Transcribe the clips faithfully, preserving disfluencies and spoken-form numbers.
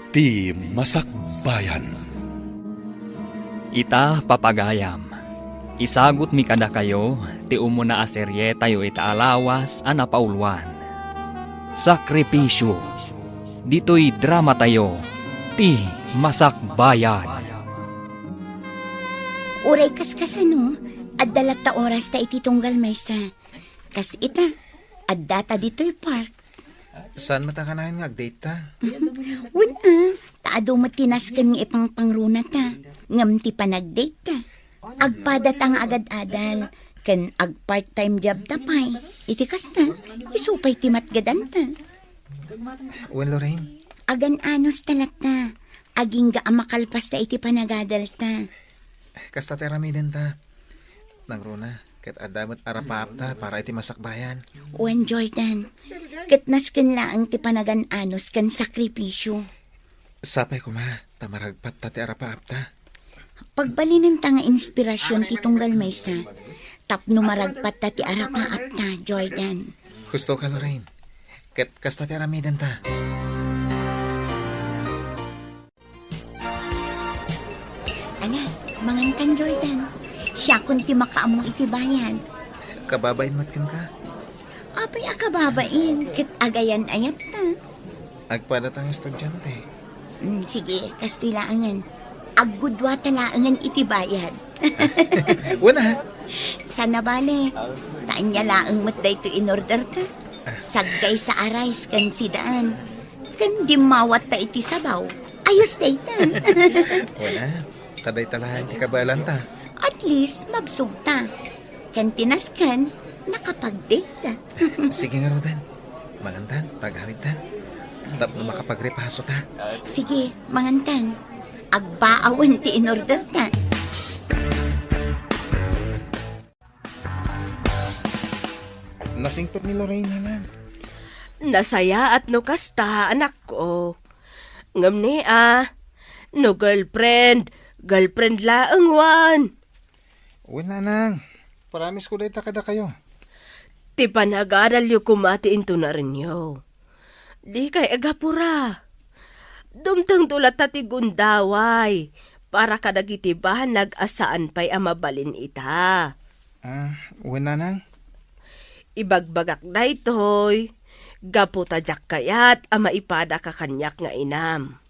Ti Masakbayan. Ita, papagayam, isagutmi kadakayo ti umuna a serietayo ita a lawas a napauluan, Sakripisyo. Ditoy dramatayo, Ti Masakbayan. Uray kaskasano, adda latta oras ta iti tunggal maysa. Kas ita, addata ditoy park. Saan met a kanayon nga agdate ta? Wen a, ta adu met ti nasken nga ipangpangruna ta, ngem ti panagdate ta, agpada ta nga agad-adal, ken agpart-time job ta pay. Iti kasta, isu pay ti matgadan ta. Wen, Lorraine? Agan-anos ta latta, agingga a makalpas ta iti panagadal ta. Kasta ti aramiden ta. Nangruna, ket adda met arapaap ta para iti masakbayan. Wen, Jordan, ket nasken laeng ti panagan-anos ken sakripisyo. Sapay koma, ta maragpat ta ti arapaap ta. Pagbalinen ta nga inspirasyon ti tunggal maysa, tapno maragpat ta ti arapaap ta, Jordan. Husto ka, Lorraine. Ket kasta ti aramiden ta. Ala, mangantan, Jordan. Siakon ti makaammo iti bayad. Kababain met kenka? Apay a kababain, ket agayan-ayat ta. Agpada ta nga estudiante. Mm, sige, kastoy laengen. Aggudua ta laengen iti bayad. Wen a. Saan a bale, ta ania laeng met daytoy in-order ta. Saggaysa a rice ken sidaan. Ken dimmawat ta iti sabaw. Ayos dayta. Wen a, ta dayta laeng ti kabaelan ta. At least, mabsog ta. Ken ti nasken, nakapag-date ta. Sige ngaruden. Mangantan, ta agawidtan. Tapno makapagrepaso ta. Sige, mangantan. Agbaawen ti in-order ta. Nasingpet ni Lorraine, nanang. Nasayaat no kasta, anakko. Ngem ni a, no girlfriend, girlfriend laeng wen. Wen, nanang. Promise ko dayta kadakayo. Ti panagadalyo koma ti intunarenyo. Dikay agapura. Dumtengto latta ti gundaway para kadagiti banag a saan pay a mabalin ita. Ah, wen, nanang. Ibagbagak daytoy, gapu ta diak kayat a maipadaka kaniak nga inam.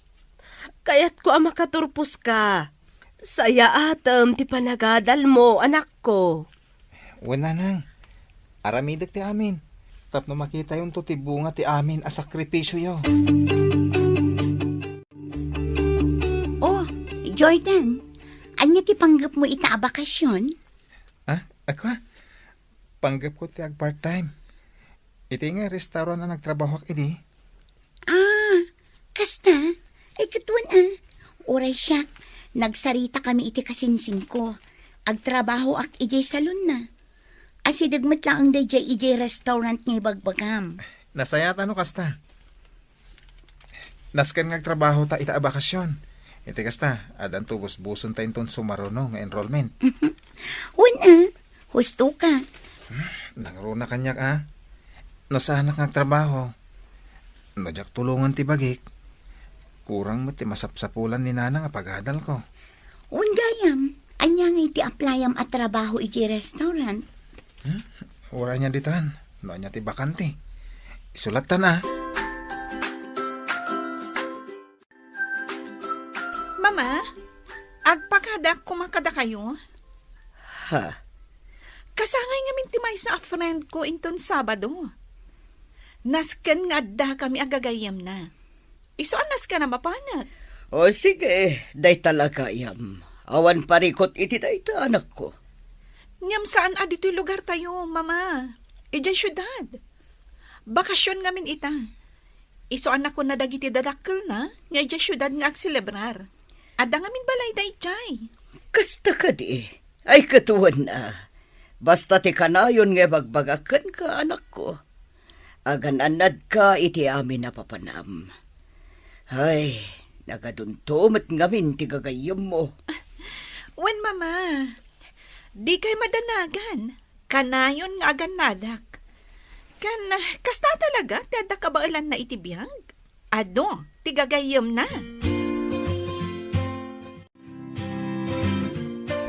Kayatko a makaturposka. Sayaatem ti panagadalmo, anakko. Wen, nanang. Aramidek ti amin. Tapno makitayonto ti bunga ti amin a sakripisioyo. Oh, Jordan, ania ti panggepmo ita a bakasyon? Ah, ako? Panggepko ti ag-part-time. Iti nga restaurant a nagtrabahoak idi. Ah, kasta? Ay, ket wen a. Uray siak, nagsaritakami iti kasinsingko. Agtrabahoak idiay salonna. Asideg met laeng daydiay idiay restaurant nga ibagbagam. Nasayaat no kasta. Nasken nga agtrabaho ta ita a bakasyon. Iti kasta, addanto busbuson ta inton sumaruno nga enrollment. Wen a, husto ka. Nangruna kaniak a. No saanak nga agtrabaho, no diak tulongen ti bagik, kurang met ti masapsapulan ni nanang a pagadalko. Wen gayam, ania ngay ti applyam a trabaho iti restaurant? Hmm? Uray nia ditan, no ania ti bakante. Isulattan a. Mama, agpakadak koma kadakayo. Ha? Kasangay ngamin ti maysa a friend ko inton Sabado. Nasken nga addakami a gagayyemna. Isu a nasken a mapanek. O sige, dayta la gayam. Awan parikut iti dayta, anakko. Ngem saan a ditoy lugartayo, Mama. Idiay siudad. Bakasyon ngamin ita. Isu a nakuna dagiti dadakkelna nga idiay siudad nga agselebrar. Adda ngamin balayda idiay. Kasta kadi? Ay, ket wen a. Basta ti kanayon nga ibagbagak kenka, anakko. Agan-annadka iti amin a papanam. Ay, nagadunto met ngamin ti gagayyemmo. Wen, Mama. Dikay madanagan. Kanayon nga agannadak. Ken, kasta talaga ti adda kabaelanna iti biag? Adu, gagayyemna.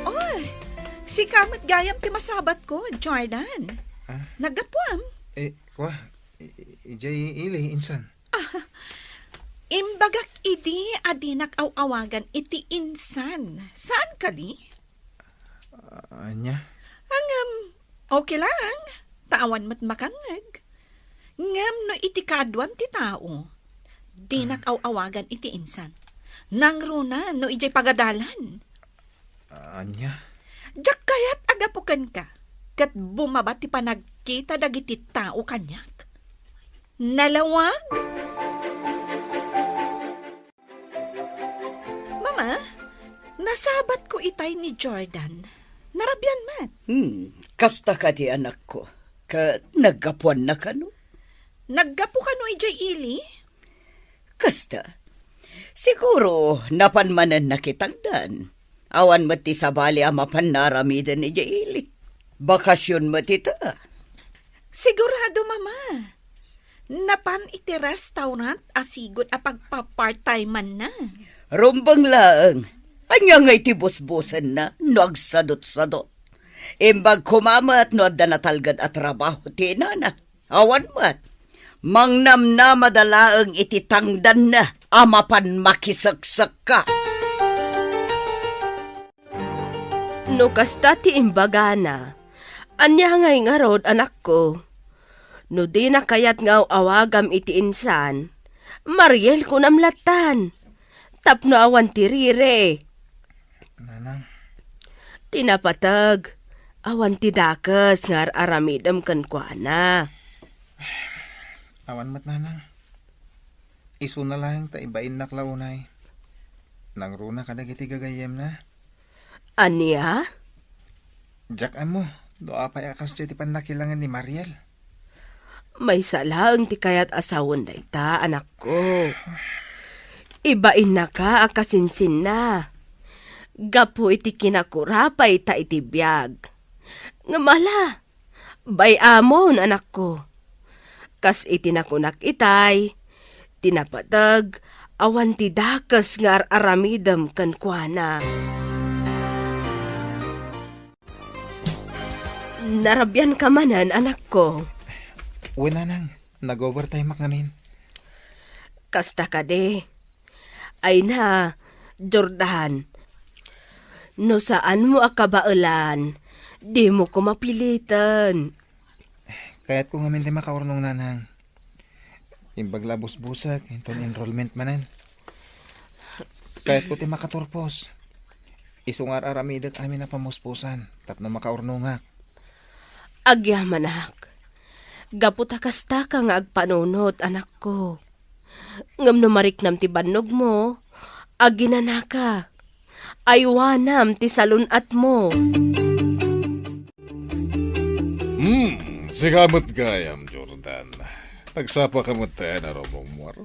Oy, sika met gayam ti masabatko, Jordan. Ah? Naggapuam? Eh, kwa, i-, i-, ijay ili, insan? Imbagak idi a dinak aw-awagan iti insan. Saan kadi? Ah, ania? Ngem, okay lang. Ta awan met makangngeg. Ngem no iti kaaduan ti tao, dinak aw-awagan iti insan. Nangruna no ijay pagadalan. Ah, ania? Diak kayat a gapu kenka, ket bumaba ti panagkita dagiti tao kaniak. Nalawag? Mama, nasabatko itay ni Jordan. Narabian met. Hmm, kasta kadi, anakko? Ket naggapuanna kano? Naggapu kano idiay ili? Kasta. Siguro, napan manen nakitangdan. Awan met ti sabali a mapan naaramiden idiay ili. Bakasion met ita. Sigurado, Mama. Napan iti restaurant a sigud a pagpa-part-time-anna. Rumbeng laeng. Ania ngay ti busbusenna no agsadutsadut? Imbag koma met no adda natalged a trabaho ti inana. Awan met. Mangnamnamada laeng iti tangdanna a mapan makiseksekka. No kasta ti imbagana, ania ngay ngarud, anakko? No dina kayat nga aw-awagam iti insan, Mariel kunam lattan. Tapno awan ti riri. Nanang. Ti napateg, awan ti dakes nga ar-aramidem kenkuana. Awan met, Nanang. Isuna laeng ta ibainnak la unay. Nangruna kadagiti gagayyemna. Ania? Diak ammo no apay a kasdiay ti pannakilangen ni Mariel. Maysa laeng ti kayat a sawen dayta, anakko. Ibainnaka a kasinsinna. Gapu iti kinakurapay ta iti biag. Ngem ala, bay-amon, anakko. Kas iti nakunak itay, ti napateg, awan ti dakes nga ar-aramidem kenkuana. Narabianka manen, anakko. Wen, Nanang, nag-overtime-ak ngamin. Kasta kadi. Ay na, Jordan, no saanmo a kabaelan, dimo ko mapiliten. Kayatko ngamin ti makaurnong, Nanang. Imbag la busbusek inton enrollment manen. Kayatko ti makaturpos. Isu nga ar-aramidek amin a pamuspusan tapno makaurnongak. Agyamanak, gapu ta kastaka nga agpanunot, anakko. Ngem no mariknam ti bannogmo, aginanaka. Aywanam ti salun-atmo. Hmm, sika met gayam, Jordan. Nagsapaka met a rumungmuar.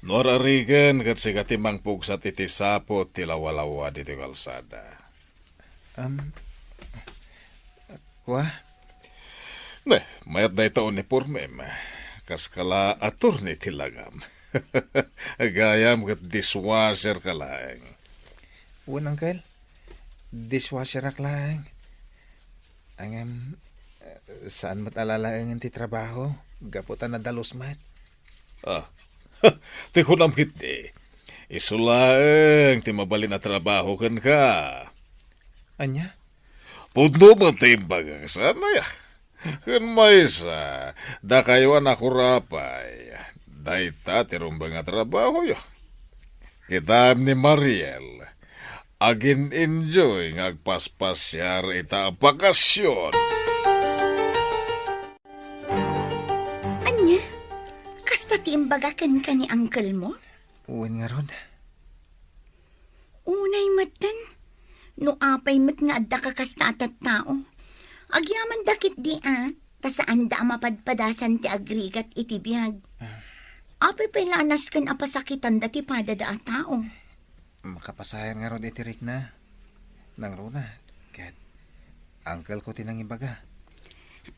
No ar-arigen ket sika ti mangpugsat iti saput ti lawalawa ditoy kalsada. Am, kua? Ne, mayat dayta unipormem. Kaskala attorney ti langam. Gayam ket dishwasher ka laeng. Wen, Uncle. Dishwasherak laeng. Ngem, saan met a lalaengen ti trabaho, gapu ta nadalus met. Ah, ti kunam ketdi, isu laeng ti mabalin a trabaho kenka. Ania? Pudno met ti imbagak, saan aya? Ken maysa, dakayo a nakurapay, dayta ti rumbeng a trabahoyo. Kitaem ni Mariel, agin-enjoy nga agpaspasiar ita a bakasion. Ania? Kasta ti imbaga kenka ni uncle-mo? Wen ngarud. Unay metten, no apay met nga adda ka kasta a tattao. Agyamanda ketdi a, ta saanda a mapadpadasan ti agrigat iti biag. Ah. Apay pay la a nasken a pasakitanda ti padada a tao? Makapasayan ngarud iti rikna. Nangruna, ket uncle-ko ti nangibaga.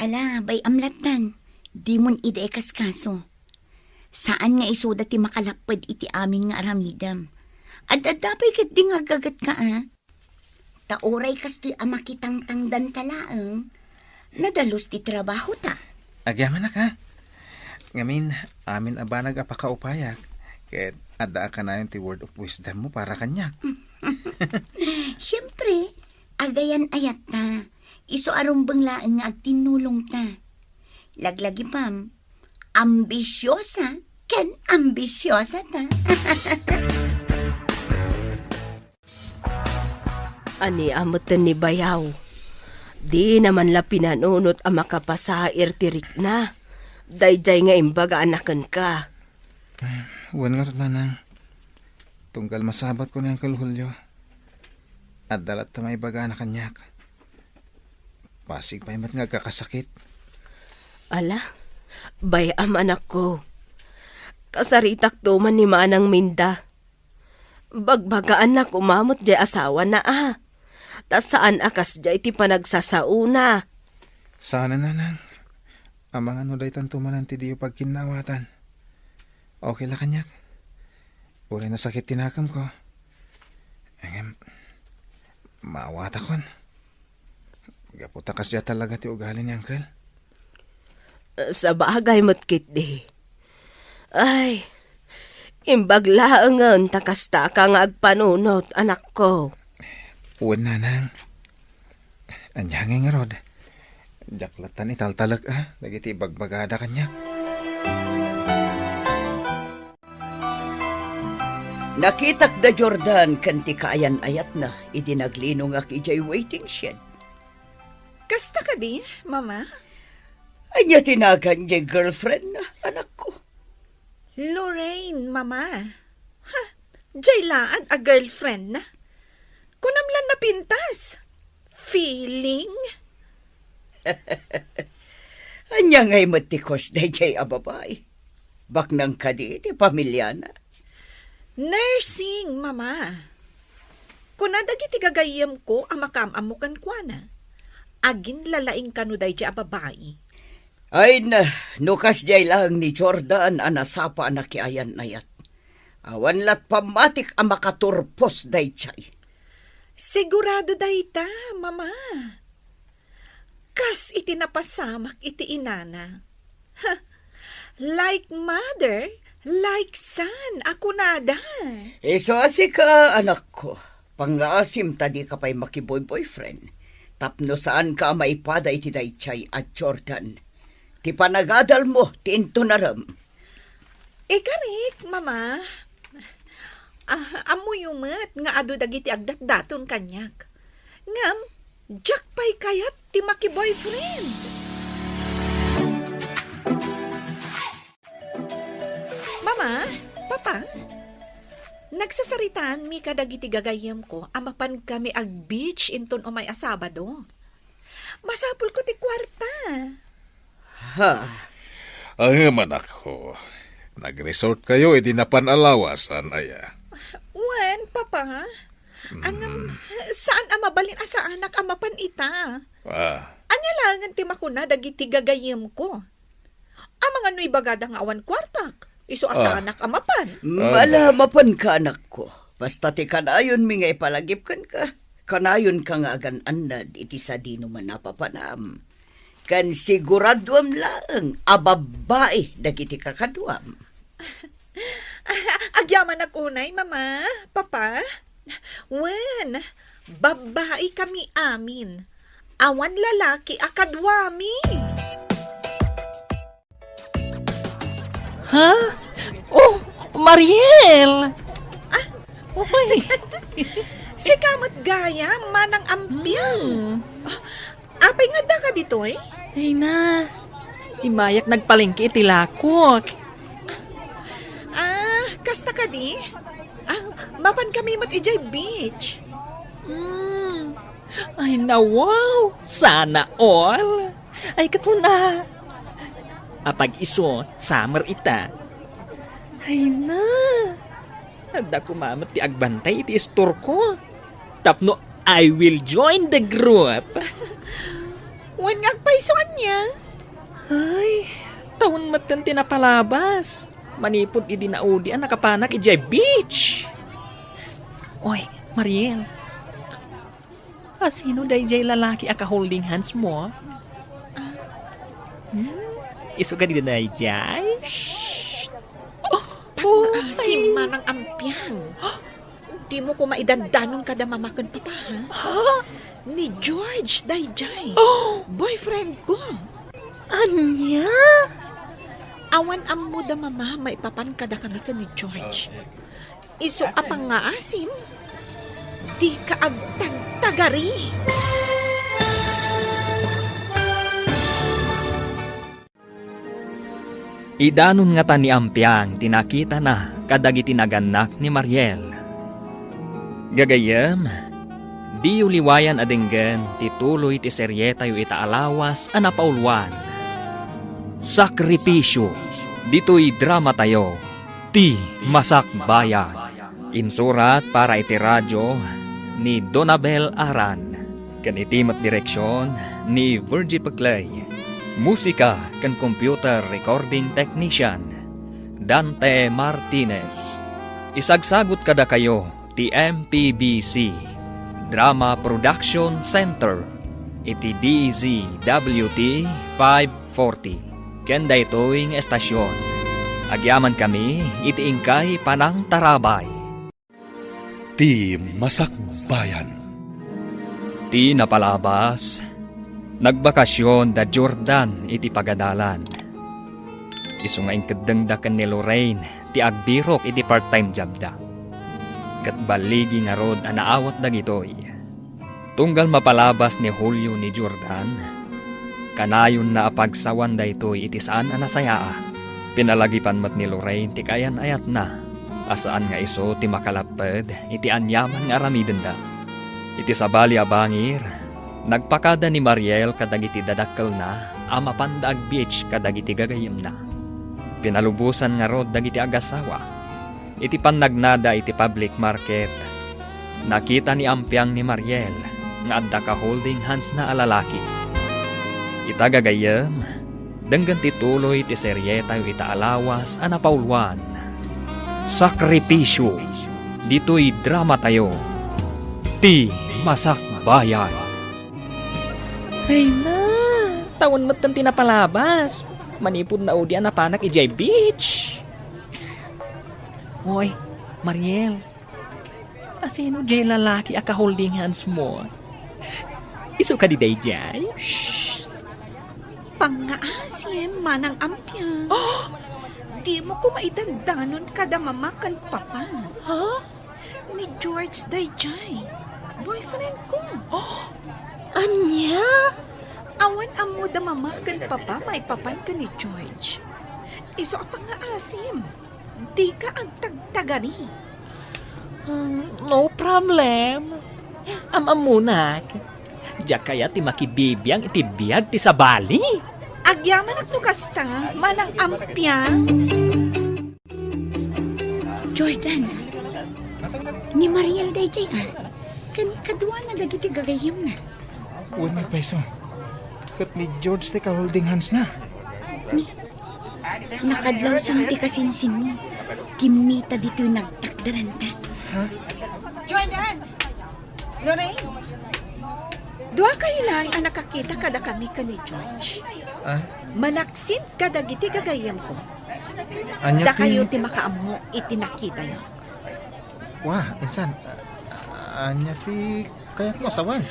Ala, bay-am lattan. Dimon idi ikaskaso. Saan nga isuda ti makalapped iti amin nga aramidem. Ad-adda pay ketdi nga aggagetka, a? Ta uray kastoy a makitangtangdanta laeng, nadalus ti trabahota. Agyamanak, a? Ngamin, amin a banag a pakaupayak, ket adda a kanayon ti word of wisdom mo para kaniak. Siempre, agayan-ayatta. Isu a rumbeng laeng nga agtinnulongta. Laglagipem, ambisiosa ken ambisiosata. Ania metten ni bayaw? Dina man la pinanunot a makapasair ti rikna. Daydiay nga imbagaanna kenka. Wen ngarud, nanang. Tunggal masabatko ni Uncle Julio, adda latta maibagana kaniak. Pasig pay met nga agkakasakit. Ala, bay-am, anakko. Kasaritakto man ni Manang Minda. Bagbagaanna koma met diay asawana, a. Ta saan a kasdiay ti panagsasaona. Saanen, nanang. Amangan no daytanto manen ti diyo pagkinnawatan. Okay la kaniak. Uray nasakit ti nakemko. Ngem, maawatakon. Gapu ta kasdiay talaga ti ugali ni Uncle. Sabagay met ketdi. Ay, imbag laengen ta kastaka nga agpanunot, anakko. Wen, nanang. Ania ngay ngarud? Diak lattan italtalek, a, dagiti ibagbagada kaniak. Nakitak da Jordan ken ti kaayan-ayatna idi naglinongak idiay waiting shed. Kasta kadi, Mama? Ania ti nagan diay girlfriendna, anakko? Lorraine, Mama. Ha? Diay laad a girlfriendna? Kunam lan napintas? Feeling? Ania ngay met ti crush daydiay a babai? Baknang kadi ti pamiliana? Nursing, Mama. Kuna dagiti gagayyemko a makaam-ammo kenkuana, aginlalaing kano daydiay a babai. Ay na, no kasdiay laeng ni Jordan a nasapa a nakiayan-ayat, awan lat pammatik a makaturpos daydiay. Sigurado dayta, Mama. Kas iti napasamak iti inana. Ha, like mother, like son a kunada. Isu a sika, anakko, pangngaasim ta dika pay makiboy-boyfriend tapno saanka a maipada iti daydiay a Jordan. Ti panagadalmo ti intunarem. Ikarik, Mama. Ah, ammoyo met nga adu dagiti agdatdaton kaniak. Ngem, diak pay kayat ti makiboyfriend. Mama, Papa, nagsasaritaanmi kadagiti gagayyemko a mapankami ag-beach inton umay a Sabado. Masapulko ti kuarta. Ha? Ngem, anakko, nag-resort kayo idi napan a lawasan, aya? Wen, Papa. Ngem, saan a mabalin a saanak a mapan ita. Ah. Ania laengen ti makuna dagiti gagayyemko? Amangan no ibagada nga awan kuartak, isu a saanak a mapan. Ala, mapanka, anakko. Basta ti kanayonmi nga ipalagip kenka, kanayonka nga agan-annad iti sadino man a papanam. Ken siguraduam laeng a babbai dagiti kakaduam. Agyamanak unay, Mama, Papa. Wen, babbai kami amin. Awan lalaki a kaduami. Ha? Oh, Mariel! Ah? Uy! Sika met gayam, manang Ampiang. Hmm. Ah, apay nga addaka ditoy? Ay na, immayak nagpalengke iti lakok. Ah, kasta kadi? Ah, mapan kami met idiay beach. Hmm. Ay na, wow! Sana all! Ay, ket kuna. Apag-isu, summer ita. Ay na. Adda koma met ti agbantay iti istorko. Tapno I will join the group. Wen nga agpayso ania? Ay, tawen metten ti napalabas. Manipud idi naudi a nakapanak idiay beach. Oy, Mariel. Asino daydiay lalaki a ka-holding hands mo? Ah. Hmm? Isu kadi daydiay? Shh! Oh, oh, Pangngaasim, ay. Manang Ampiang. Dimo koma idandanon kada mama ken papa, ha? Ha? Ni George daydiay. Oh! Boyfriend ko. Ania? Awan ammo da mama maipapan kadakami ken ni George. Isu a pangngaasim, dika agtagtagari. Idanon ngata ni Ampiang ti nakitana kadagiti nagannak ni Mariel. Gagayyem, diyo liwayan a denggen ti tuloy ti serietayo ita a lawas a napauluan, Sakripisyo. Ditoy dramatayo, Ti Masakbayan. Insurat para iti radyo ni Donabel Aran, ken iti met direksion ni Virgie Peclay. Musika ken computer recording technician, Dante Martinez. Isagsagut kadakayo ti M P B C Drama Production Center iti D Z W T five forty. Ken daytoy nga estasion, agyamankami iti inkay panangtarabay. Ti Masakbayan. Ti napalabas, nagbakasion da Jordan iti pagadalan. Isu nga inkeddengda ken ni Lorraine ti agbirok iti part-time jobda. Ket balligi ngarud a naawat dagitoy. Tunggal mapalabas ni Julio ni Jordan, kanayonna a pagsawan daytoy iti saan a nasayaat. Pinalagipan met ni Lorraine ti kaayan-ayatna a saan nga isu ti makalapped iti aniaman nga aramidenda. Iti sabali a bangir, nagpakada ni Mariel kadagiti dadakkelna a mapanda agbeach kadagiti gagayyemna. Pinalubosan ngarud dagiti agassawa. Iti pannagnada iti public market, nakita ni Ampiang ni Mariel nga adda ka-holding handsna a lalaki. Ita gagayyem, denggen ti tuloy ti serietayo ita a lawas a napauluan, Sakripisyo. Ditoy dramatayo, Ti Masakbayan. Ay na, tawen metten ti napalabas. Manipud naudi a napanak idiay beach. Oy, Mariel, asino diay lalaki a ka-holding hands mo? Isu kadi daydiay? Shh! Pangngaasim, Manang Ampiang. Dimo koma idandanon kada mama ken papa. Ha? Ni George daydiay. Boyfriend ko. Ania? Awan ammo da mama ken papa maipapan ken ni George. Isu a pangngaasim. Dika agtagtagari. Hmm, no problem. Am-ammonak. Diak kayat ti makibibiang iti biag ti sabali. Agyamanak no kasta, Manang Ampiang. Jordan, ni Mariel daydiay, a. Ken kaduana dagiti gagayyemna. Wen, ni payso. Ket ni George ti ka-holding handsna. Ni, nakadlawsan ti kasinsinmi. Kimmita ditoy nagtakderanta. Ha? Jordan! Lorraine! Duakayo laeng a nakakita kadakami ken ni George. Ah? Malaksid kadagiti gagayyemko. Ania ti Dakayo ti makaammo iti nakitayo. Wa, insan, a-, ania ti kayatmo a sawen?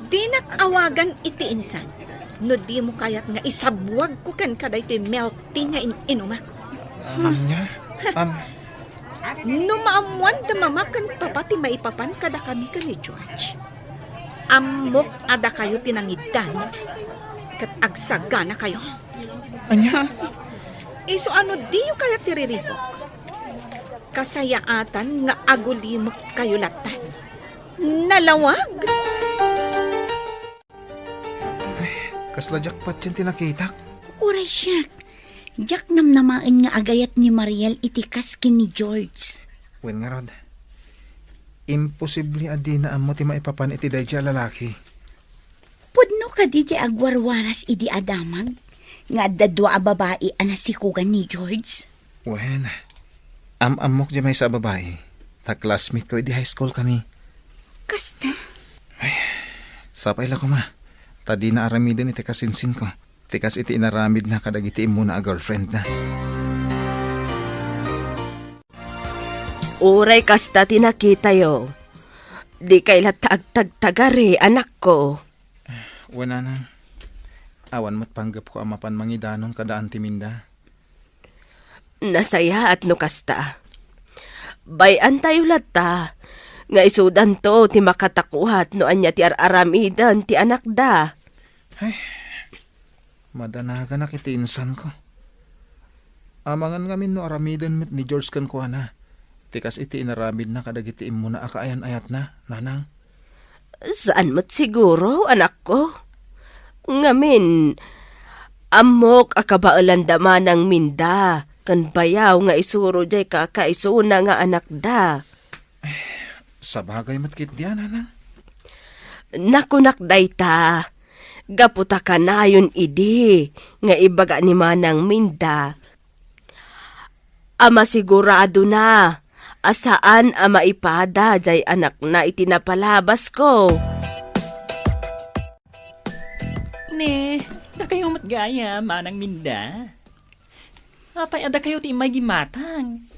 Dinak awagan iti insan no dimo kayat nga isabwagko kenka daytoy milk tea nga in-inumak. Ania? Am- No maammoan da mama ken papa ti maipapan kadakami ken ni George, ammok a dakayo ti nangiddanon ket agsaganakayo. Ania? Isu a no diyo kayat ti riribuk, kasayaatan nga agulimekkayo lattan. Nalawag! Ay, kasla jackpot ti nakitak. Uray siak, diak namnamaen nga agayat ni Mariel iti kas ken ni George. Wen ngarud, imposible a dina ammo ti maipapan iti daydiay a lalaki. Pudno kadi ti agwarwaras idi a damag nga adda dua a babai a nasikogan ni George? Wen, am-ammok diay maysa a babai, ta classmate ko idi high school kami. Kasta? Sapay la koma, ta dina aramiden iti kasinsin ko, ti kas iti inaramidna kadagiti immuna a girlfriend na. Uray kasta ti nakitayo, dikay latta agtagtagari, anakko. Wen, nanang, awan met panggepko a mapan mangidanon kada Auntie Minda. Nasayaat no kasta. Bay-antayo latta nga isudanto ti makatakuat no ania ti ar-aramiden ti anakda. Ay, madanaganak iti insanko. Amangan ngamin no aramiden met ni George kenkuana ti kas iti inaramidna kadagiti immuna a kaayan-ayatna, nanang. Saan met siguro, anakko. Ngamin, ammok a kabaelanda manang Minda ken bayaw nga isuro diay kakaisuna nga anakda. Sabagay met ketdi, nanang. Nakunak dayta, gapu ta kanayon idi nga ibaga ni manang Minda a masiguradona a saan a maipada jay anakna iti napalabasko. Ne, dakayo met gayam, manang Minda. Apay a dakayo ti immay gimatang?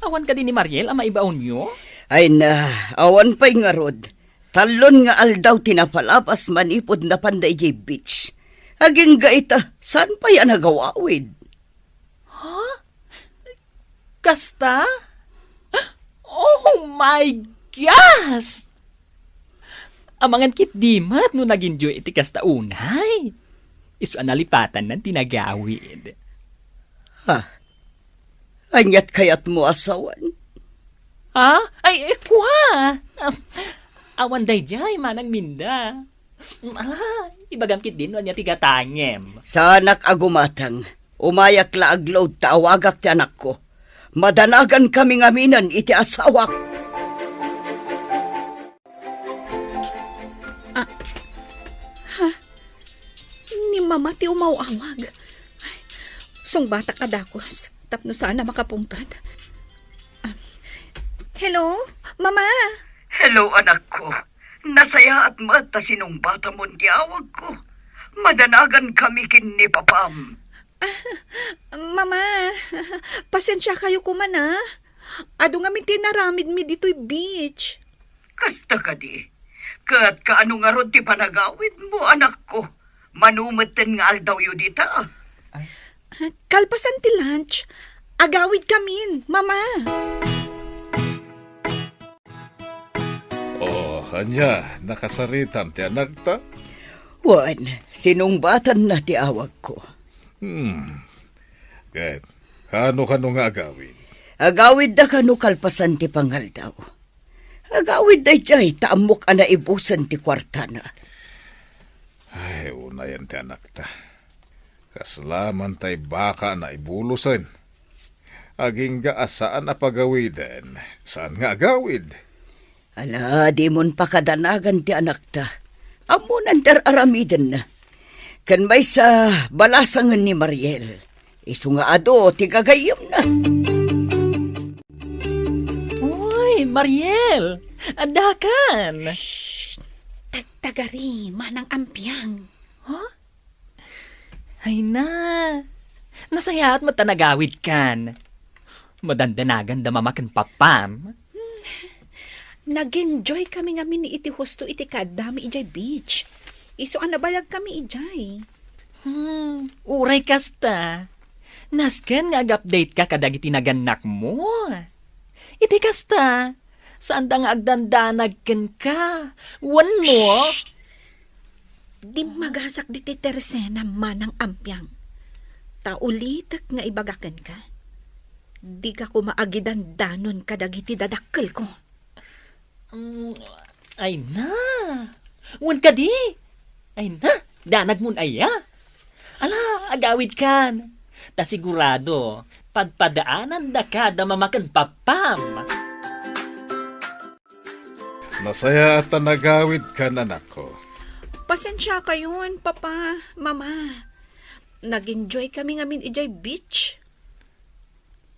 Awan kadi ni Mariel a maibaonyo? Ay na, awan pay ngarud. Tallon nga aldaw ti napalabas manipud napanda idiay beach. Agingga ita, saan pay a nagawawid? Ha? Kasta? Oh my gosh! Amangan ketdi met no nag-enjoy iti kasta unay. Isu a nalipatanna ti nagawid. Ha? Aniat kayatmo a sawen? Ha? Ay, eh, kua! Awan daydiay, Manang Minda. Ala, ibagam ketdin no ania ti gatangem. Saanak a gumatang. Umayak la agload ta awagak ti anakko. Madanagankami ngaminen iti asawak. Ah, ha? Ni Mama ti umaw-awag. Ay, sungbatak a dakes tapno saan a makapungpet. Ah, hello, Mama? Hello, anakko. Nasayaat met ta sinungbatamon ti awagko. Madanagankami ken ni Papam. Ah, Mama, pasensiakayo koma, a. Adu ngamin ti inaramidmi ditoy beach. Kasta kadi? Ket kaano ngarud ti panagawidmo, anakko? Mano metten nga aldawyo dita? Kalpasan ti lunch, agawidkamin, Mama. Oh, ania, nakasaritam ti anakta? Wen, sinungbatanna ti awagko. Hmm. Ket, kano-kano nga agawid? Agawidda kano kalpasan ti pangaldaw. Agawidda idiay ta ammok a naibusen ti kuartana. Ay, unayen ti anakta. Kasla man tay baka a naibulosen. Agingga a saan a pagawiden, saan nga agawid. Ala, dimon pakadanagan ti anakta. Ammonan ti ar-aramidenna. Ken maysa, balasangen ni Mariel. Isu nga adu ti gagayyemna. Uy, Mariel! Addakan! Shh! Tagtagari, Manang Ampiang. Huh? Ay na, nasayaat met ta nagawidkan. Madandanaganda Mama ken Papam. Hmm, nag-enjoy kami ngamin iti husto iti kaaddami idiay beach. Isu a nabayagkami idiay. Hmm, uray kasta. Nasken nga ag-update ka kadagiti nagannakmo. Iti kasta, saanda nga agdandanag kenka. Wenno? Shh! Dimmagasak ditoy Teresena, Manang Ampiang. Ta ulitek nga ibaga kenka, dika koma agidandanon kadagiti dadakkelko. Mm, ay na. Wen kadi? Ay na, danagmon aya? Ala, agawidkan. Ta sigurado, padpadaanandaka da Mama ken Papam. Nasayaat ta nagawidkan, anakko. Pasensiakayon, Papa, Mama. Nag-enjoy kami ngamin idiay beach.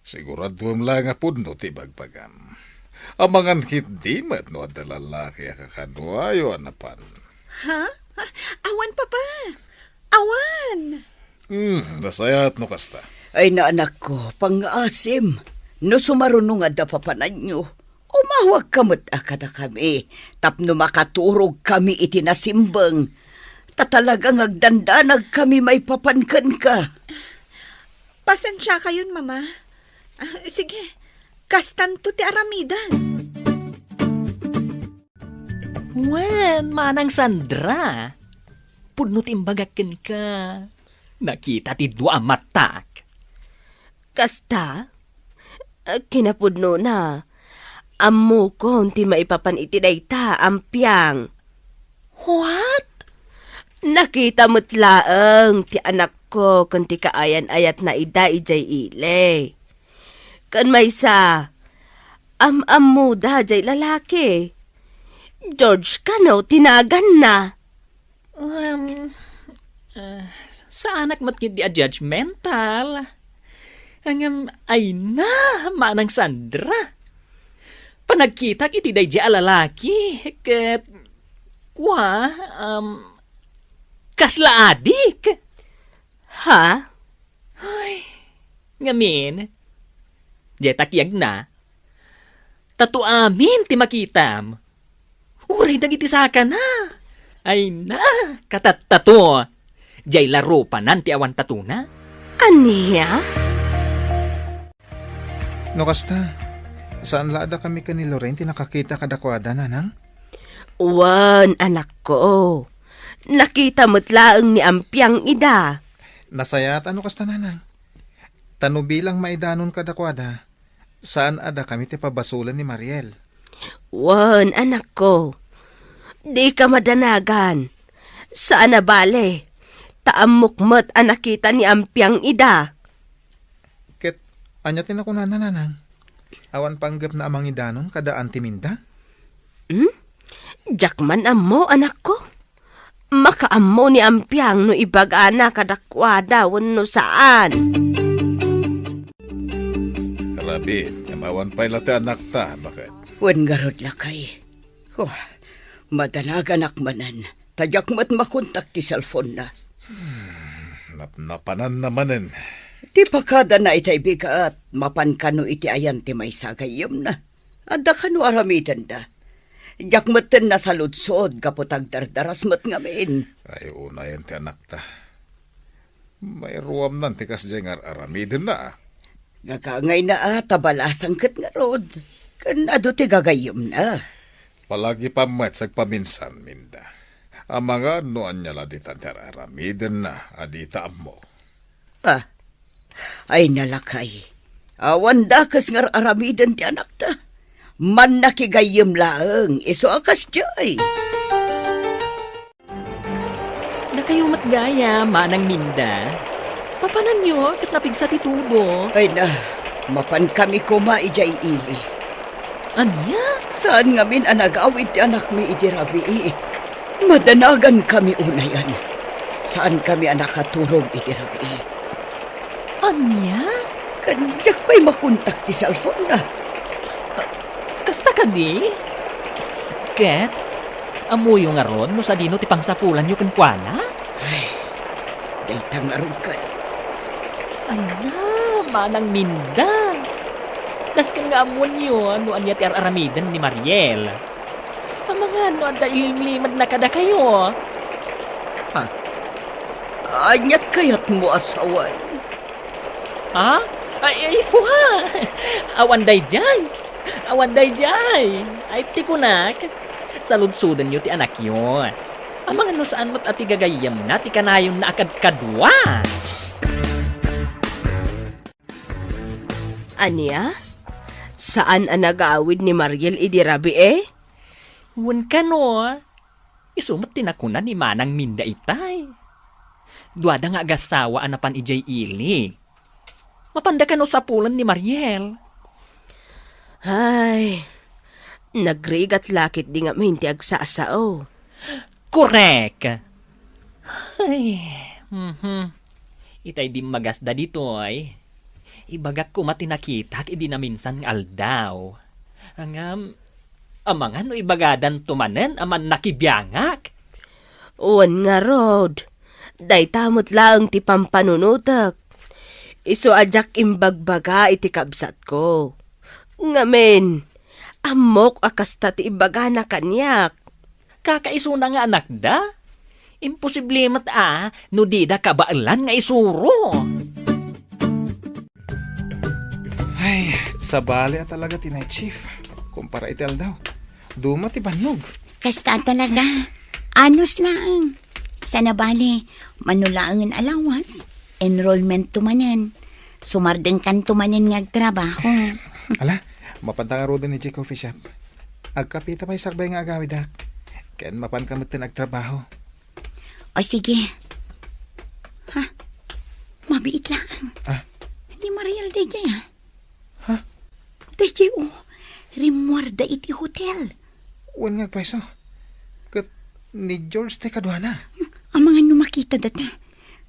Siguraduem laeng a pudno ti ibagbagam. Amangan ketdi met no adda lalaki a kakaduayo a napan. Ha? Ha? Awan, Papa. Awan. Hmm, nasayaat no kasta. Ay, anakko, pangngaasim. No sumaruno nga adda papananyo, umawagka met a kadakami tapno makaturogkami iti nasimbeng. Ta talaga nga agdandanagkami maipapan kenka. Pasensiakayon, Mama. Ah, sige, kastanto ti aramidek. Wen, Manang Sandra, pudno ti imbagak kenka. Nakita ti dua a matak. Kasta? Kinapudnona, ammokon ti maipapan iti dayta a ampiang. What? Nakita met laeng ti anakko ken ti kaayan-ayatna ida idiay ili. Ken maysa, am-ammoda jay lalaki. George kano ti naganna? Um, ah, saanak met ketdi a judgmental. Ngem, ay na, Manang Sandra. Panagkitak iti daydiay a lalaki, ket, kua, um, kasla adik. Ha? Ay, ngamin, diay takiagna, tato amin ti makitam. Uray dagiti sakana. Ay na, katattato. Diay la rupanan ti awan tatona. Ania? No kasta, saan la a dakami ken ni Lorraine ti nakakita kadakuada, Nanang? Wen, anakko. Nakita met laeng ni Ampiang ida. Nasayaat a no kasta, Nanang. Ta no bilang maidanon kadakuada, saan a dakami ti pabasolen ni Mariel. Wen, anakko. Dika madanagan. Saan a bale. Ta ammok met a nakita ni Ampiang ida. Ket ania ti nakunana, Nanang? Awan panggepna a mangidanon kada Auntie Minda? Hmm? Diak man ammo, anakko. Makaammo ni Ampiang no ibagana kadakuada wenno saan. Rabii, ngem awan pay la ti anakta, baket? Wen ngarud, lakay. Oh, madanaganak manen, ta diak met makontak ti cellphone-na. Hmm, napnapananna manen. Ti pakadana itay bigat, mapan kano iti ayan ti maysa a gayyemna. Adda kano aramidenda. Diak metten nasaludsod gapu ta agdardaras met ngamin. Ay, unayen ti anakta. Mairuamnan ti kasdiay nga ar-aramidenna, a. Gagangayna a ta balasang ket ngarud, ken adu ti gagayyemna. Palagipam met sagpaminsan, Minda. Amangan no ania la ditan ti ar-aramidenna a dita ammo. Ah, ay na, lakay. Awan dakes nga ar-aramiden ti anakta. Mannakigayyem laeng, isu a kasdiay. Dakayo met gayam, Manang Minda. Papananyo ket napigsa ti tudo. Ay na, mapankami koma idiay ili. Ania? Saan ngamin a nagawid ti anakmi idi rabii. Madanagankami unayen. Saankami a nakaturog idi rabii. Ania? Ken diak pay makontak ti cellphone-na. Ah, kasta kadi? Ket, ammoyo ngarud no sadino ti pangsapulanyo kenkuana? Ay, dayta ngarud ket. Ay na, Manang Minda. Dasken nga ammoenyo no ania ti ar-aramiden ni Mariel. Amangan no adda ilimlimedna kadakayo. Ha? Aniat kayatmo a sawen? Ha? Ay, ay, kua! Awan daydiay! Awan daydiay! Ay, ti kunak, saludsodenyo ti anakyo. Amangan no saan met a ti gagayyemna ti kanayonna a kadkadua. Ania? Saan a nagawid ni Mariel idi rabii? Wen kano, isu met ti nakuna ni Manang Minda itay. Duada nga agasawa a napan idiay ili. Mapanda kano sapulen ni Mariel? Ay, nagrigat la ketdi ngamin ti agsasao. Korek! Ay, mhm. Itay dimmagasda ditoy. Ibagak koma ti nakitak idi naminsan nga aldaw. Ngem, amangan no ibagadanto manen a mannakibiangak? Wen ngarud, dayta met laeng ti pampanunotek. Isu a diak imbagbaga iti kabsatko. Ngamin, ammok a kasta ti ibagana kaniak. Kakaisuna nga anakda? Imposible met a no dida kabaelan nga isuro. Ay, sabali a talaga ti night shift. Kumpara iti aldaw, duma ti bannog. Kasta talaga. Anus laeng. Sana bale, mano laengen a lawas, enrollment to manen. Sumardengkan to manen nga agtrabaho. Ala, mapanta ngaruden idiay coffee shop. Agkapita pay sakbay nga agawidak. Ken mapanka metten agtrabaho. O sige. Ha? Mabiit laeng. Ah? Ni Mariel daydiay, ah. Ha? Daydiay, o. Rimmuarda iti hotel. Wen nga agpayso. Ket ni George ti kaduana. Amangan no makita data.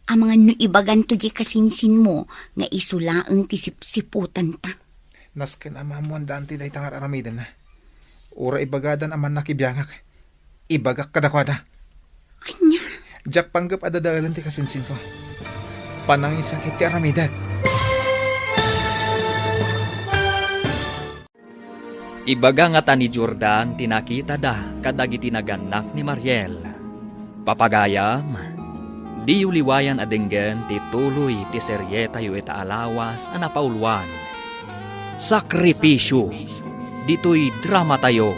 Amangan no ibaganto diay kasinsinmo nga isu laeng ti sipsiputanta. Nasken a maammoan da anti dayta nga ar-aramidenna. Uray ibagadan a mannakibiangak, ibagak kadakuada. Ania? Diak panggep a dadaelen ti kasinsinko. Panangisakit ti aramidek. Ibaga ngata ni Jordan ti nakitada kadagiti nagannak ni Mariel. Papagayam, diyo liwayan a denggen ti tuloy ti serietayo ita a lawas a napauluan, Sakripisyo, ditoy dramatayo,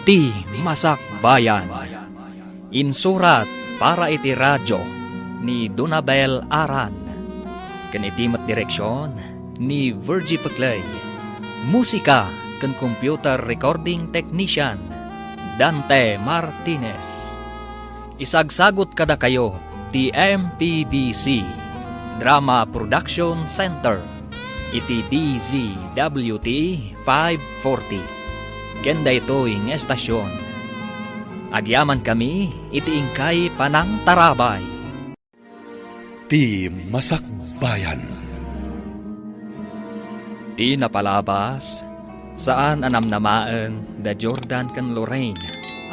Ti Masakbayan. Insurat para iti radio ni Donabel Aran, ken iti met direksion ni Virgie Peclay. Musika ken computer recording technician, Dante Martinez. Isagsagut kadakayo ti M P B C Drama Production Center iti D Z W T five forty. Ken daytoy nga estasion, agyamankami iti inkay panangtarabay. Ti Masakbayan. Ti napalabas, saan a namnamaen da Jordan ken Lorraine